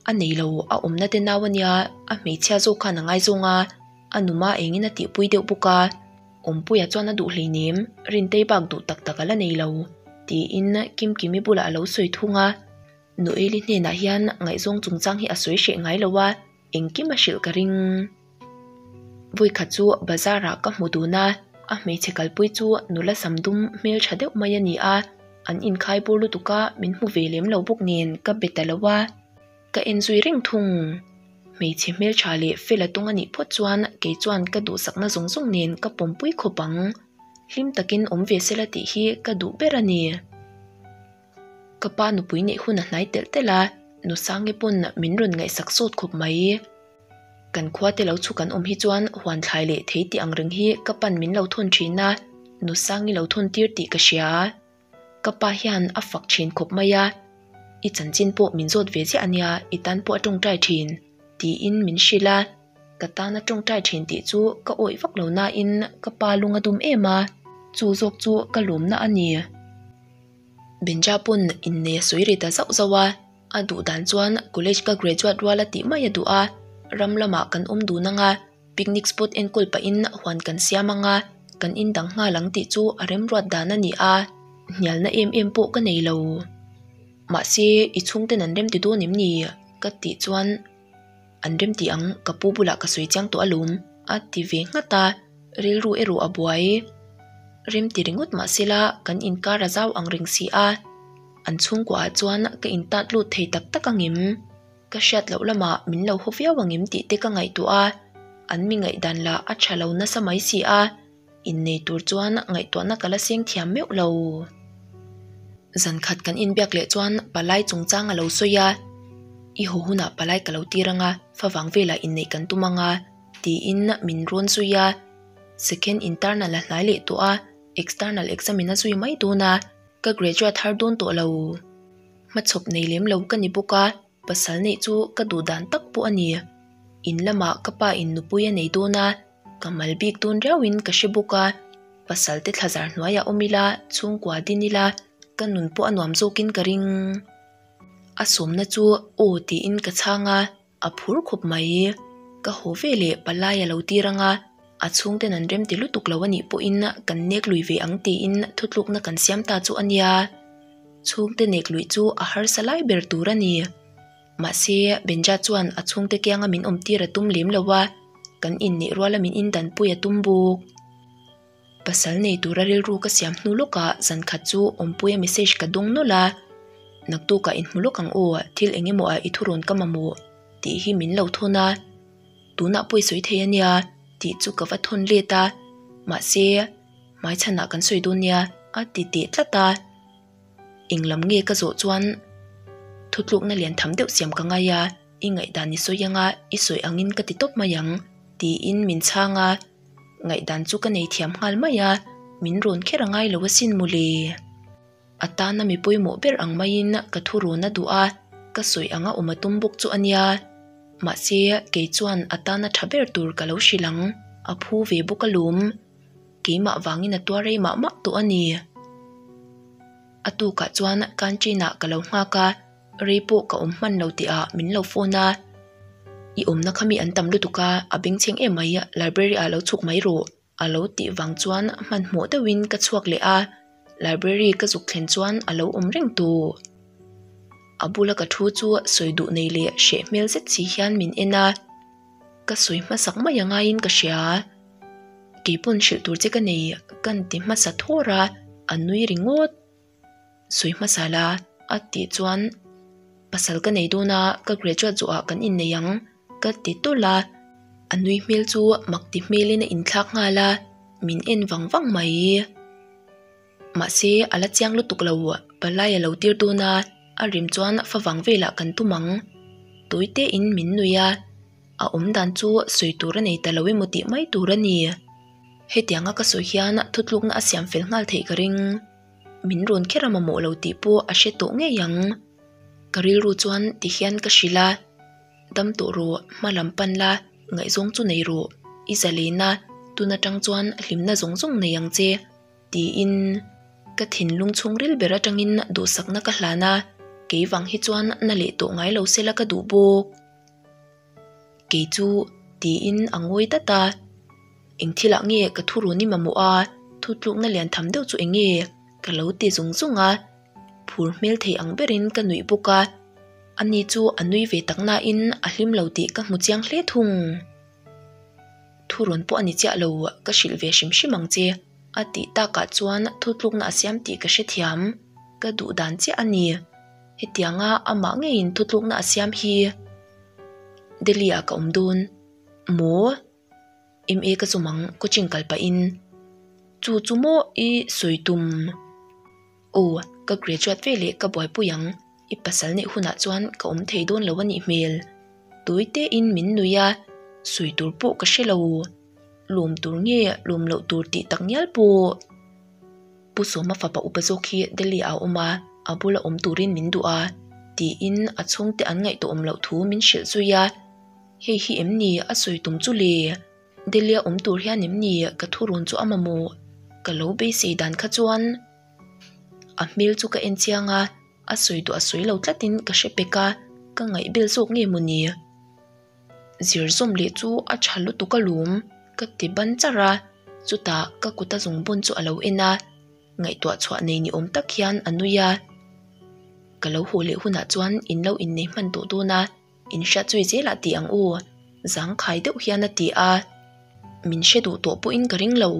A nei lo, a awmna te nau a nia, a hmeichhia zawk khan a ngaizawng a, a numa engin a tihpui deuh bawk a, Awmpuia chuan a duh hleinem, Rintei bak duh tak tak a la nei lo, tiin Kimkimi bulah a lo sawi thung a. Noeli hnenah hian ngaihzawng chungchang hi a sawi hreh ngai lo a, engkim a hrilh ka ring. Vawikhat chu bazar ah ka hmu dun a, a hmeichhe kalpui chu nula sam dum hmel tha deuh mai a ni a, an inkhai bur lutuk a min hmu ve lem lo bawk nen ka be ta lo a, ka en zui reng thung. Hmeichhe hmel tha leh fel a tung a nih phawt chuan kei chuan ka duhsakna zawng zawng nen ka pawmpui khawp ang. Hlim takin awm ve sela tih hi ka duh ber a ni. Ka pa nupui neih hun a hnai telh telh a, Nusangi pawn min rawn ngaihsak sawt khawp mai. Kan khua te lo chhuk an awm hi chuan huan thlai leh thei tih ang reng hi ka pan min lo thawn thin a, Nusangi lo thawn tir tih ka hria. Ka pa hian a fak thin khawp mai a, I chanchin pawh min zawt ve chiah ania, i tan pawh a tawngtai thin, tiin min hrilh a. Ka tan a tawngtai thin tih chu ka awih vak lo nain ka pa lung a dum em a, chu zawk chu ka lawmna a ni. Benja pawn innei a sawi ri ta zauh zauh a, a duh dan chuan college ka graduate rual a tih mai a duh a, ram lamah kan awm dun ang a, picnic spot enkawl pahin huan kan siam ang a, kan indang nghal ang tih chu a remruat dan a ni a, hnialna em em pawh ka nei lo. Mahse, i chhungten an remti dawn em ni? ka tih chuan. An rem tih ang, ka pu bulah ka sawi chiang tawh alawm, a ti ve nghat a, rilru erawh a buai. Rem ti ringawt mah sela kan inkar a zau ang reng si a, an chhungkuah ah chuan ka intat lut thei tak tak ang em? Ka hriat loh lamah min lo haw viau ang em tih te ka ngaihtuah a, an mi ngaihdan lah a tha lo nasa mai si a. Innei tur chuan ngaihtuahna ka la seng thiam meuh lo. Zan khat kan inbiak leh chuan palai chungchang a lo sawi a, I haw hunah palai ka lo tir ang a, favang velah inneih kan tum ang a, tiin min rawn zui a. Second internal a hnai leh tawh a, external exam in a zui mai dawn a, ka graduate har dawn tawh lo. Hmachhawp nei lem lo ka ni bawk a, pasal neih chu ka duh dan tak pawh a ni. In lamah ka pa in nupui a nei dawn a. Ka mal bik dawn riauin ka hre bawk a, pasal te thlazar hnuaiah awm ila, chhungkua din ila, ka nun pawh a nuam zawkin ka ring. A sawmna chu aw tiin ka chhang a, a phur khawp mai. Ka haw ve leh palai a lo tir ang a, a chhungten an remti lutuk lo a nih pawhin kan nek lui ve ang tiin thutlukna kan siam ta chu a nia. Chhungte nek luih chu a harsa lai ber tur a ni. Mahse, Benja chuan a chhungte kianga min awmtir a tum lem lo a, kan inneih ruala min indanpui a tum bawk. Pasal nei tura rilru ka siam hnu lawkah zan khat chu Awmpuia message ka dawng nawlh a, Naktukah inhmu lawk ang aw, thil eng emaw ah i thurawn ka mamawh tih hi min lo thawn a, tunah pawh i sawi thei a nia tih chu ka va thawn let a, mahse, hmaichhanah kan sawi dawn nia a ti teh tlat a. Englam nge ka zawh chuan thutlukna lian tham deuh siam ka ngai a, i ngaihdan i sawi anga i sawi angin ka ti tawp mai ang tiin min chhang a, ngaihdan chu ka nei thiam nghal mai a. Min rawn kher a ngai lo asin mawle. A tana mi pawimawh ber ang maiin ka thu rawn a duh a, ka sawi anga awm a tum bawk chu a nia. Mahse, kei chuan a tana tha ber tur ka lo hrilh ang, a phu ve bawk alawm. Keimah vangin a tuar rei mah mah tawh a ni. A tukah chuan canteen ah ka lo nghak a, rei pawh ka awm hman lo tih ah min lo phone a. I awmna kha mi an tam lutuk a, a bengchheng em mai, library ah lo chhuk mai rawh. A lo tih vang chuan hmanhmawh deuhin ka chhuak leh a, library ka zuk thlen chuan a lo awm reng tawh. A bula ka thu chu sawi duh nei leh hreh hmel zet si hian min en a, ka sawi hmasak mai a ngaiin ka hria. Keipawn hrilh tur che ka nei kan ti hmasa thawr a, a nui ringawt. Sawi hmasa la a tih chuan pasal ka nei dawn a, ka graduate zawhah kan innei ang. Ka ti tawlh a, a nui hmel chu mak ti hmelin a inthlak nghal a, min en vang vang mai. Mahse, a la chiang lutuk lo, palai a lo tir dawn a, a rim chuan fa vang velah kan tum ang. Tawi tein min nui a, a awm dan chu sawi tur a nei ta lo emaw tih mai tur a ni. Hetianga ka sawi hian thutlukna a siam fel nghal theih ka ring. Min rawn kher a mamawh lo tih pawh a hre tawh ngei ang. Ka rilru chuan ti hian ka hrilh a. Dam tawh rawh, hma lam pan la, ngaihzawng chu nei rawh, i zalena, tun atang chuan hlimna zawng zawng nei ang che, tiin ka thinlung chhungril ber atangin duhsakna ka hlan a, kei vang hi chuan na leh tawh ngai lo sela ka duh bawk. Kei chu, tiin a ngawi dat a, eng thilah nge ka thu run i mamawh a, thutlukna lian tham deuh chu eng nge? ka lo ti zung zung a. Phur hmel thei ang berin ka nuih bawk a, ani chu a nui ve tak nain a hlim lo tih ka hmu chiang hle thung. Thurawn pawh a ni chiah lo, ka hrilh ve hrim hrim ang che, a tih takah chuan thutlukna a siam tih ka hrethiam, ka duh dan chiah a ni. Hetianga amah ngeiin thutlukna a siam hi Delhi-ah ka awm dawn maw? MA ka chum ang coaching kal pahin chu chu maw i sawi tum? Aw ka graduate ve leh ka buaipui ang i pasal neih hunah chuan ka awm thei dawn lo a nih hmel. Tui tein min nui a, sawi tur pawh ka hre lo. Lawm tur nge lawm loh tur tih tak ngial pawh. Pu Sawma fapa upa zawk hi Delhi ah a awm a, a bula awm turin min duh a tiin a chhungte an ngaihtuah awm loh thu min hrilh zui a. Hei hi em ni a sawi tum chu le? Delia awm tur hian em ni ka thurun chu a mamawh? Ka lo beisei dan kha chuan a hmel chu ka en chiang a, a sawi duh a sawi lo tlatin ka hre pek a, ka ngaihbel zawk nge maw ni? Zir zawm leh chu a tha lutuk alawm ka ti ban charh a, chutah ka kut a zungbun chu a lo en a, ngaihtuah chhuah nei ni awm tak hian a nui a, ka lo haw leh hunah chuan in lo innei hman tawh dawn a. In hriat zui zelah ti ang u, zangkhai deuh hian a ti a. Min hre duh tawh pawhin ka ring lo,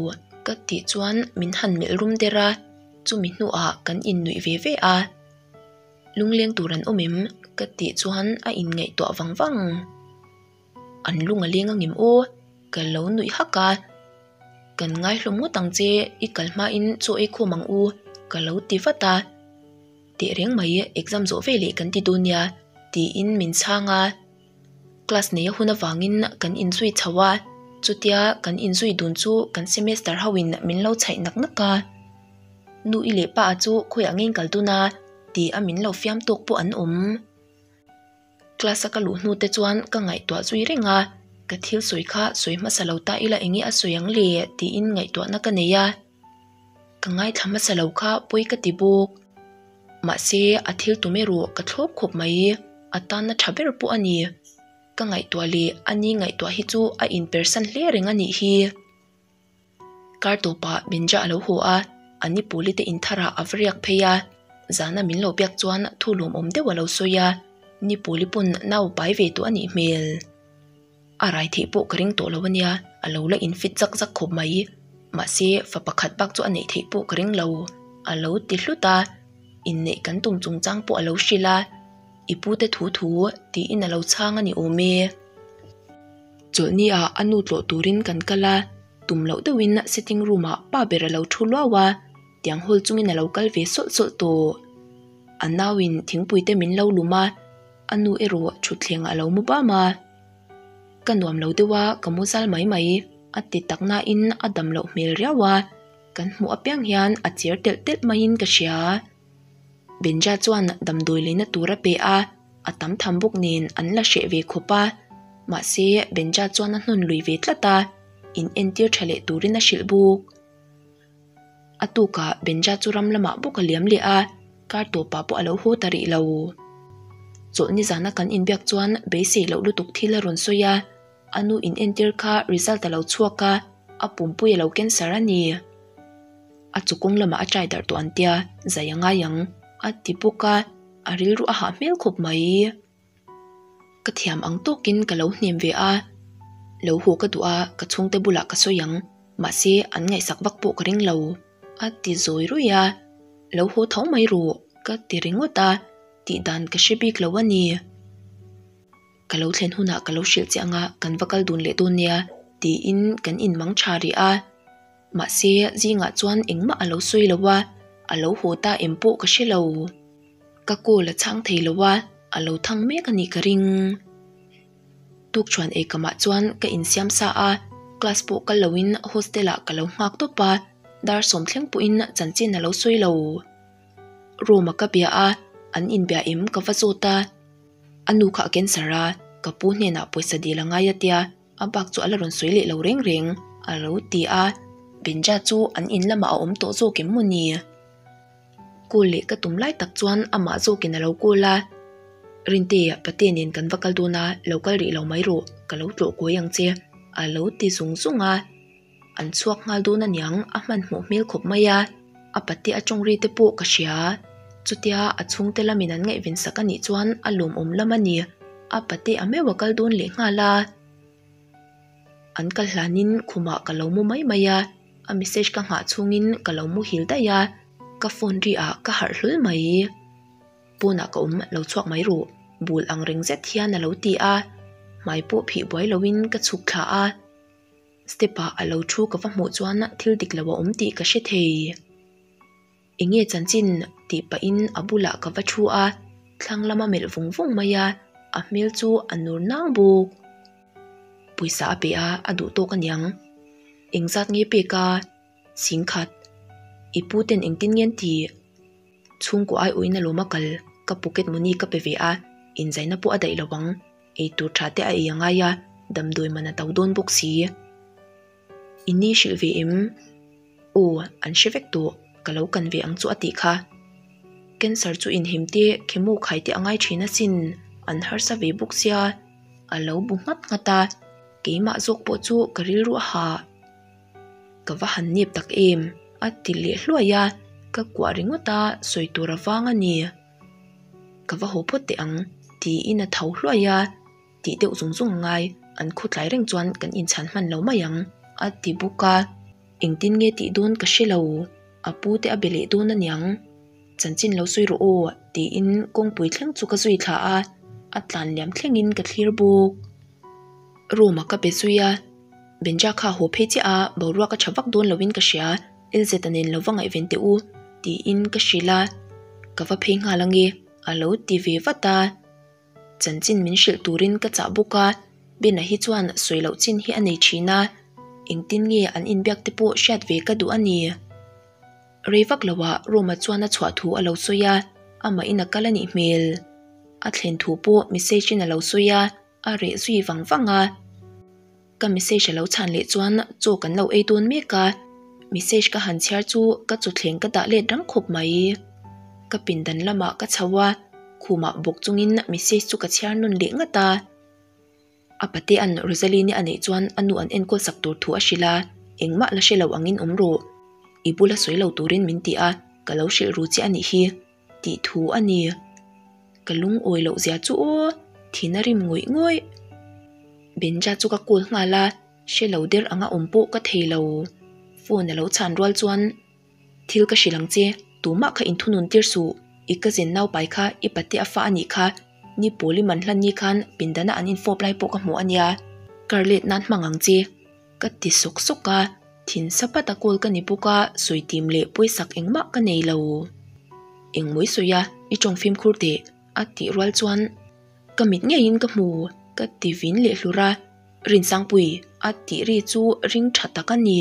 ka tih chuan min han melh rum der a, chumi hnuah kan innuih ve ve a. Lungleng tur an awm em? ka tih chuan a inngaihtuah vang vang. An lung a leng angem aw? Ka lo nuih hak a. Kan ngaihlawm ngawt ang che, i kal hmain chaw ei khawm ang u, ka lo ti vat a. Teh reng mai, exam zawh ve leh kan ti dawn nia, tiin min chhang a. Class nei a hun avangin kan inzui chho a, chutia kan inzui dun chu kan semester ho in min lo chhaih nak nak a. Nu i leh pa a chu khawiah nge in kal dun a? ti a min lo fiam tawk pawh an awm. Class a ka luh hnu te chuan ka ngaihtuah zui reng a, ka thil sawi kha sawi hmasa lo ta ila enge a sawi ang le tiin ngaihtuahna ka nei a. Ka ngaithla hmasa lo kha pawi ka ti bawk. Mahse, a thil tum erawh ka thlawp khawp mai. A tanna tha ber pawh a ni. Ka ngaihtuah leh a ni ngaihtuah hi chu a inpersan hle reng a nih hi. Kar tawpah Benja a lo haw a, a ni pawli te intharah a va riak phei a. Zana min lo biak chuan thu lawmawm deuh a lo sawi a, ni pawli pawn nau pai ve tawh a nih hmel. A rai theih pawh ka ring tawh lo ania, a lo la infit zak zak khawp mai. Mahse, fa pakhat bak chu a neih theih pawh ka ring lo, a lo ti hlut a. Inneih kan tum chungchang pawh a lo hrilh a, I pute thu thu tiin a lo chhang a ni awm e. Chawlhni ah a nu tlawh turin kan kal a, tum loh deuhin sitting room ah pa ber a lo thu luau a, tiang hawl chungin a lo kal ve sawlh sawlh tawh. A nauin thingpui te min lo lum a. A nu erawh thutthleng a lo mu bam a, Ka nuam lo deuh a, ka mu zal mai mai, a ti tak nain a dam loh hmel riau a. Kan hmuh apiang hian a cher telh telh maiin ka hria. Benja chuan damdawi leina tur a pe a, a tam tham bawk nen an la hreh ve khawp a. Mahse, Benja chuan a hnawn lui ve tlat a, in entir tha leh turin a hrilh bawk. A tukah Benja chu ram lamah bawk a liam leh a, kar tawpah pawh a lo haw ta rih lo. Chawlhni zana kan inbiak chuan beisei loh lutuk thil a rawn sawi a, a nu in entir kha result a lo chhuak a, a pumpui a lo cancer a ni. A chu kawng lamah a try darh tawh an tia, zai a ngai ang, a ti bawk a, a rilru a hah hmel khawp mai. Ka thiam ang tawkin ka lo hnem ve a, lo haw ka duh a, ka chhungte bulah ka sawi ang, mahse an ngaihsak vak pawh ka ring lo, a ti zawi ruih a, lo haw tho mai rawh ka ti ringawt a, tih dan ka hre bik lo a ni. Ka lo thlen hunah ka lo hrilh che anga kan va kal dun leh dawn nia tiin kan inmang tha rih a. Mahse, zingah chuan engmah a lo sawi lo a, a lo haw ta em pawh ka hre lo. Ka call a chhang thei lo a, a lo thang mek a nih ka ring. Tukṭhuan eikamah chuan ka insiam sa a, class pawh kal loin hostel ah ka lo nghak tawp a, dar sawm thleng pawhin chanchin a lo sawi lo. Room-a ka bia a, an inbia em ka va zawt a. A nu kha a cancer a, ka pu hnenah pawisa dil a ngai a tia. A bak chu a la rawn sawi leh lo reng reng a lo ti a, Benja chu an in lamah a awm tawh zawk em maw ni? Call leh ka tum lai tak chuan amah zawkin a lo call a, Rinte, Pate nen kan va kal dawn a, lo kal rih lo mai rawh, ka lo tlawh kawi ang che a lo ti zung zung a. An chhuak nghal dawn aniang a hmanhmawh hmel khawp mai a, a pate a tawng ri te pawh ka hria. Chutia a chhungte lamin an ngaihven sak anih chuan a lawmawm lam a ni, a pate a meuh a kal dawn leh nghal a. An kal hlanin khumah ka lo mu mai mai a, a message ka nghah chhungin ka lo muhil daih a, ka phone ri ah ka harh hlul mai. Pawnah ka awm lo chhuak mai rawh, bul ang reng zet hian a lo ti a, hmai pawh phih buai loin ka chhuk thla a. Step ah a lo thu ka va hmuh chuan thil dik lo a awm tih ka hre thei. Enge chanchin tih pahin a bulah ka va thu a, thlang lama melh vung vung mai a, a hmel chu a nur nang bawk. Pawisa a pe a, a duh tawk aniang. Engzat nge pek a? Singkhat. I pu ten engtin nge an ti? Chhungkaw ai awin alawm a kal, ka pocket money ka pe ve a, inzaina pawh a daih lo ang. Eitur tha te a ei a ngai a, damdawi man a to dawn bawk si. I ni hrilh ve em? Aw, an hre vek tawh, ka lo kan ve ang chu a tih kha. Cancer chu inhim te, chemo khai te a ngai thin asin, an harsa ve bawk sia. A lo bu nghat nghat a, keimah zawk pawh chu ka rilru a ha. Ka va han nep tak em? A ti leh hluai a, ka kuah ringawt a, sawi tur avang a ni. Ka va haw phawt teh ang, tiin a tho hluai a, tih deuh zung zung a ngai, an khawtlai reng chuan kan inchhan hman lo mai ang, a ti bawk a. Engtin nge tih dawn ka hre lo, a pu te a be leh dawn aniang, chanchin lo sawi rawh aw, tiin kawngpui thleng chu ka zui thla a, a tlan liam thlengin ka thlir bawk. Room-a ka be zui a, Benja kha haw phei chiah a, boruak a tha vak dawn loin ka hria, Elzeta nen lo va ngaihven teh u, tiin ka hrilh a, ka va phei nghal ange, a lo ti ve vat a. Chanchin min hrilh turin ka chah bawk a, Bena hi chuan sawi loh chin hi a nei thin a, engtin nge an inbiak te pawh hriat ve ka duh a ni. Rei vak loah Roma chuan a chhuah thu a lo sawi a, amahin a kal a nih hmel. A thlen thu pawh message in a lo sawi a. A reh zui vang vang a, ka message a lo chhan leh chuan chaw kan lo ei dawn mek a, message ka han chhiar chu ka chawthleng ka dah let rang khawp mai. Ka pindan lamah ka chho a, khumah bawk chungin message chu ka chhiar nawn leh ngat a. A patea'n Rosaline-i a neih chuan a nu an enkawl sak tur thu a hrilh a, engmah la hre lo angin awm rawh. I bula sawi lo turin min ti a, ka lo hrilh ru che a nih hi. Tih thu a ni. Ka lungawi loh zia chu aw, thin a rim ngawih ngawih. Benja chu ka call nghal a, hre lo der anga awm pawh ka thei lo. Phone a lo chhan rual chuan, Thil ka hrilh ang che, tumah kha inthunun tir suh, i cousin naupai kha i pate a fa a nih kha, ni pawl i man hlan ni khan pindana an infawp lai pawh ka hmu a nia, kar let nan hmang ang che. Ka ti sawk sawk a, thin sapat a kawl ka ni bawk a, sawi tim leh pawisak engmah ka nei lo. Engmawi sawi a, i tawng fimkhur teh, a tih rual chuan ka mit ngeiin ka hmu, ka ti vin leh hlur a, Rinsangpui, a tih ri chu ring tha tak a ni.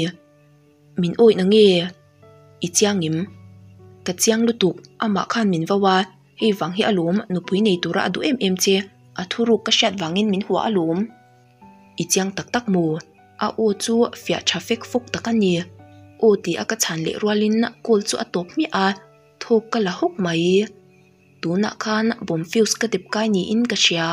Min awih na nge? I chiang em? Ka chiang lutuk, amah khan min vo a, hei vang hi alawm nupui nei tura a duh em em che, a thuruk ka hriat vangin min hua alawm. I chiang tak tak maw? A aw chu fiah tha fek fawk tak a ni. Aw ti a ka chhan leh rualin call chu a tawp hmiah a, thawk ka la hawk mai. Tunah khan bomb fuse ka dep kai niin ka hria.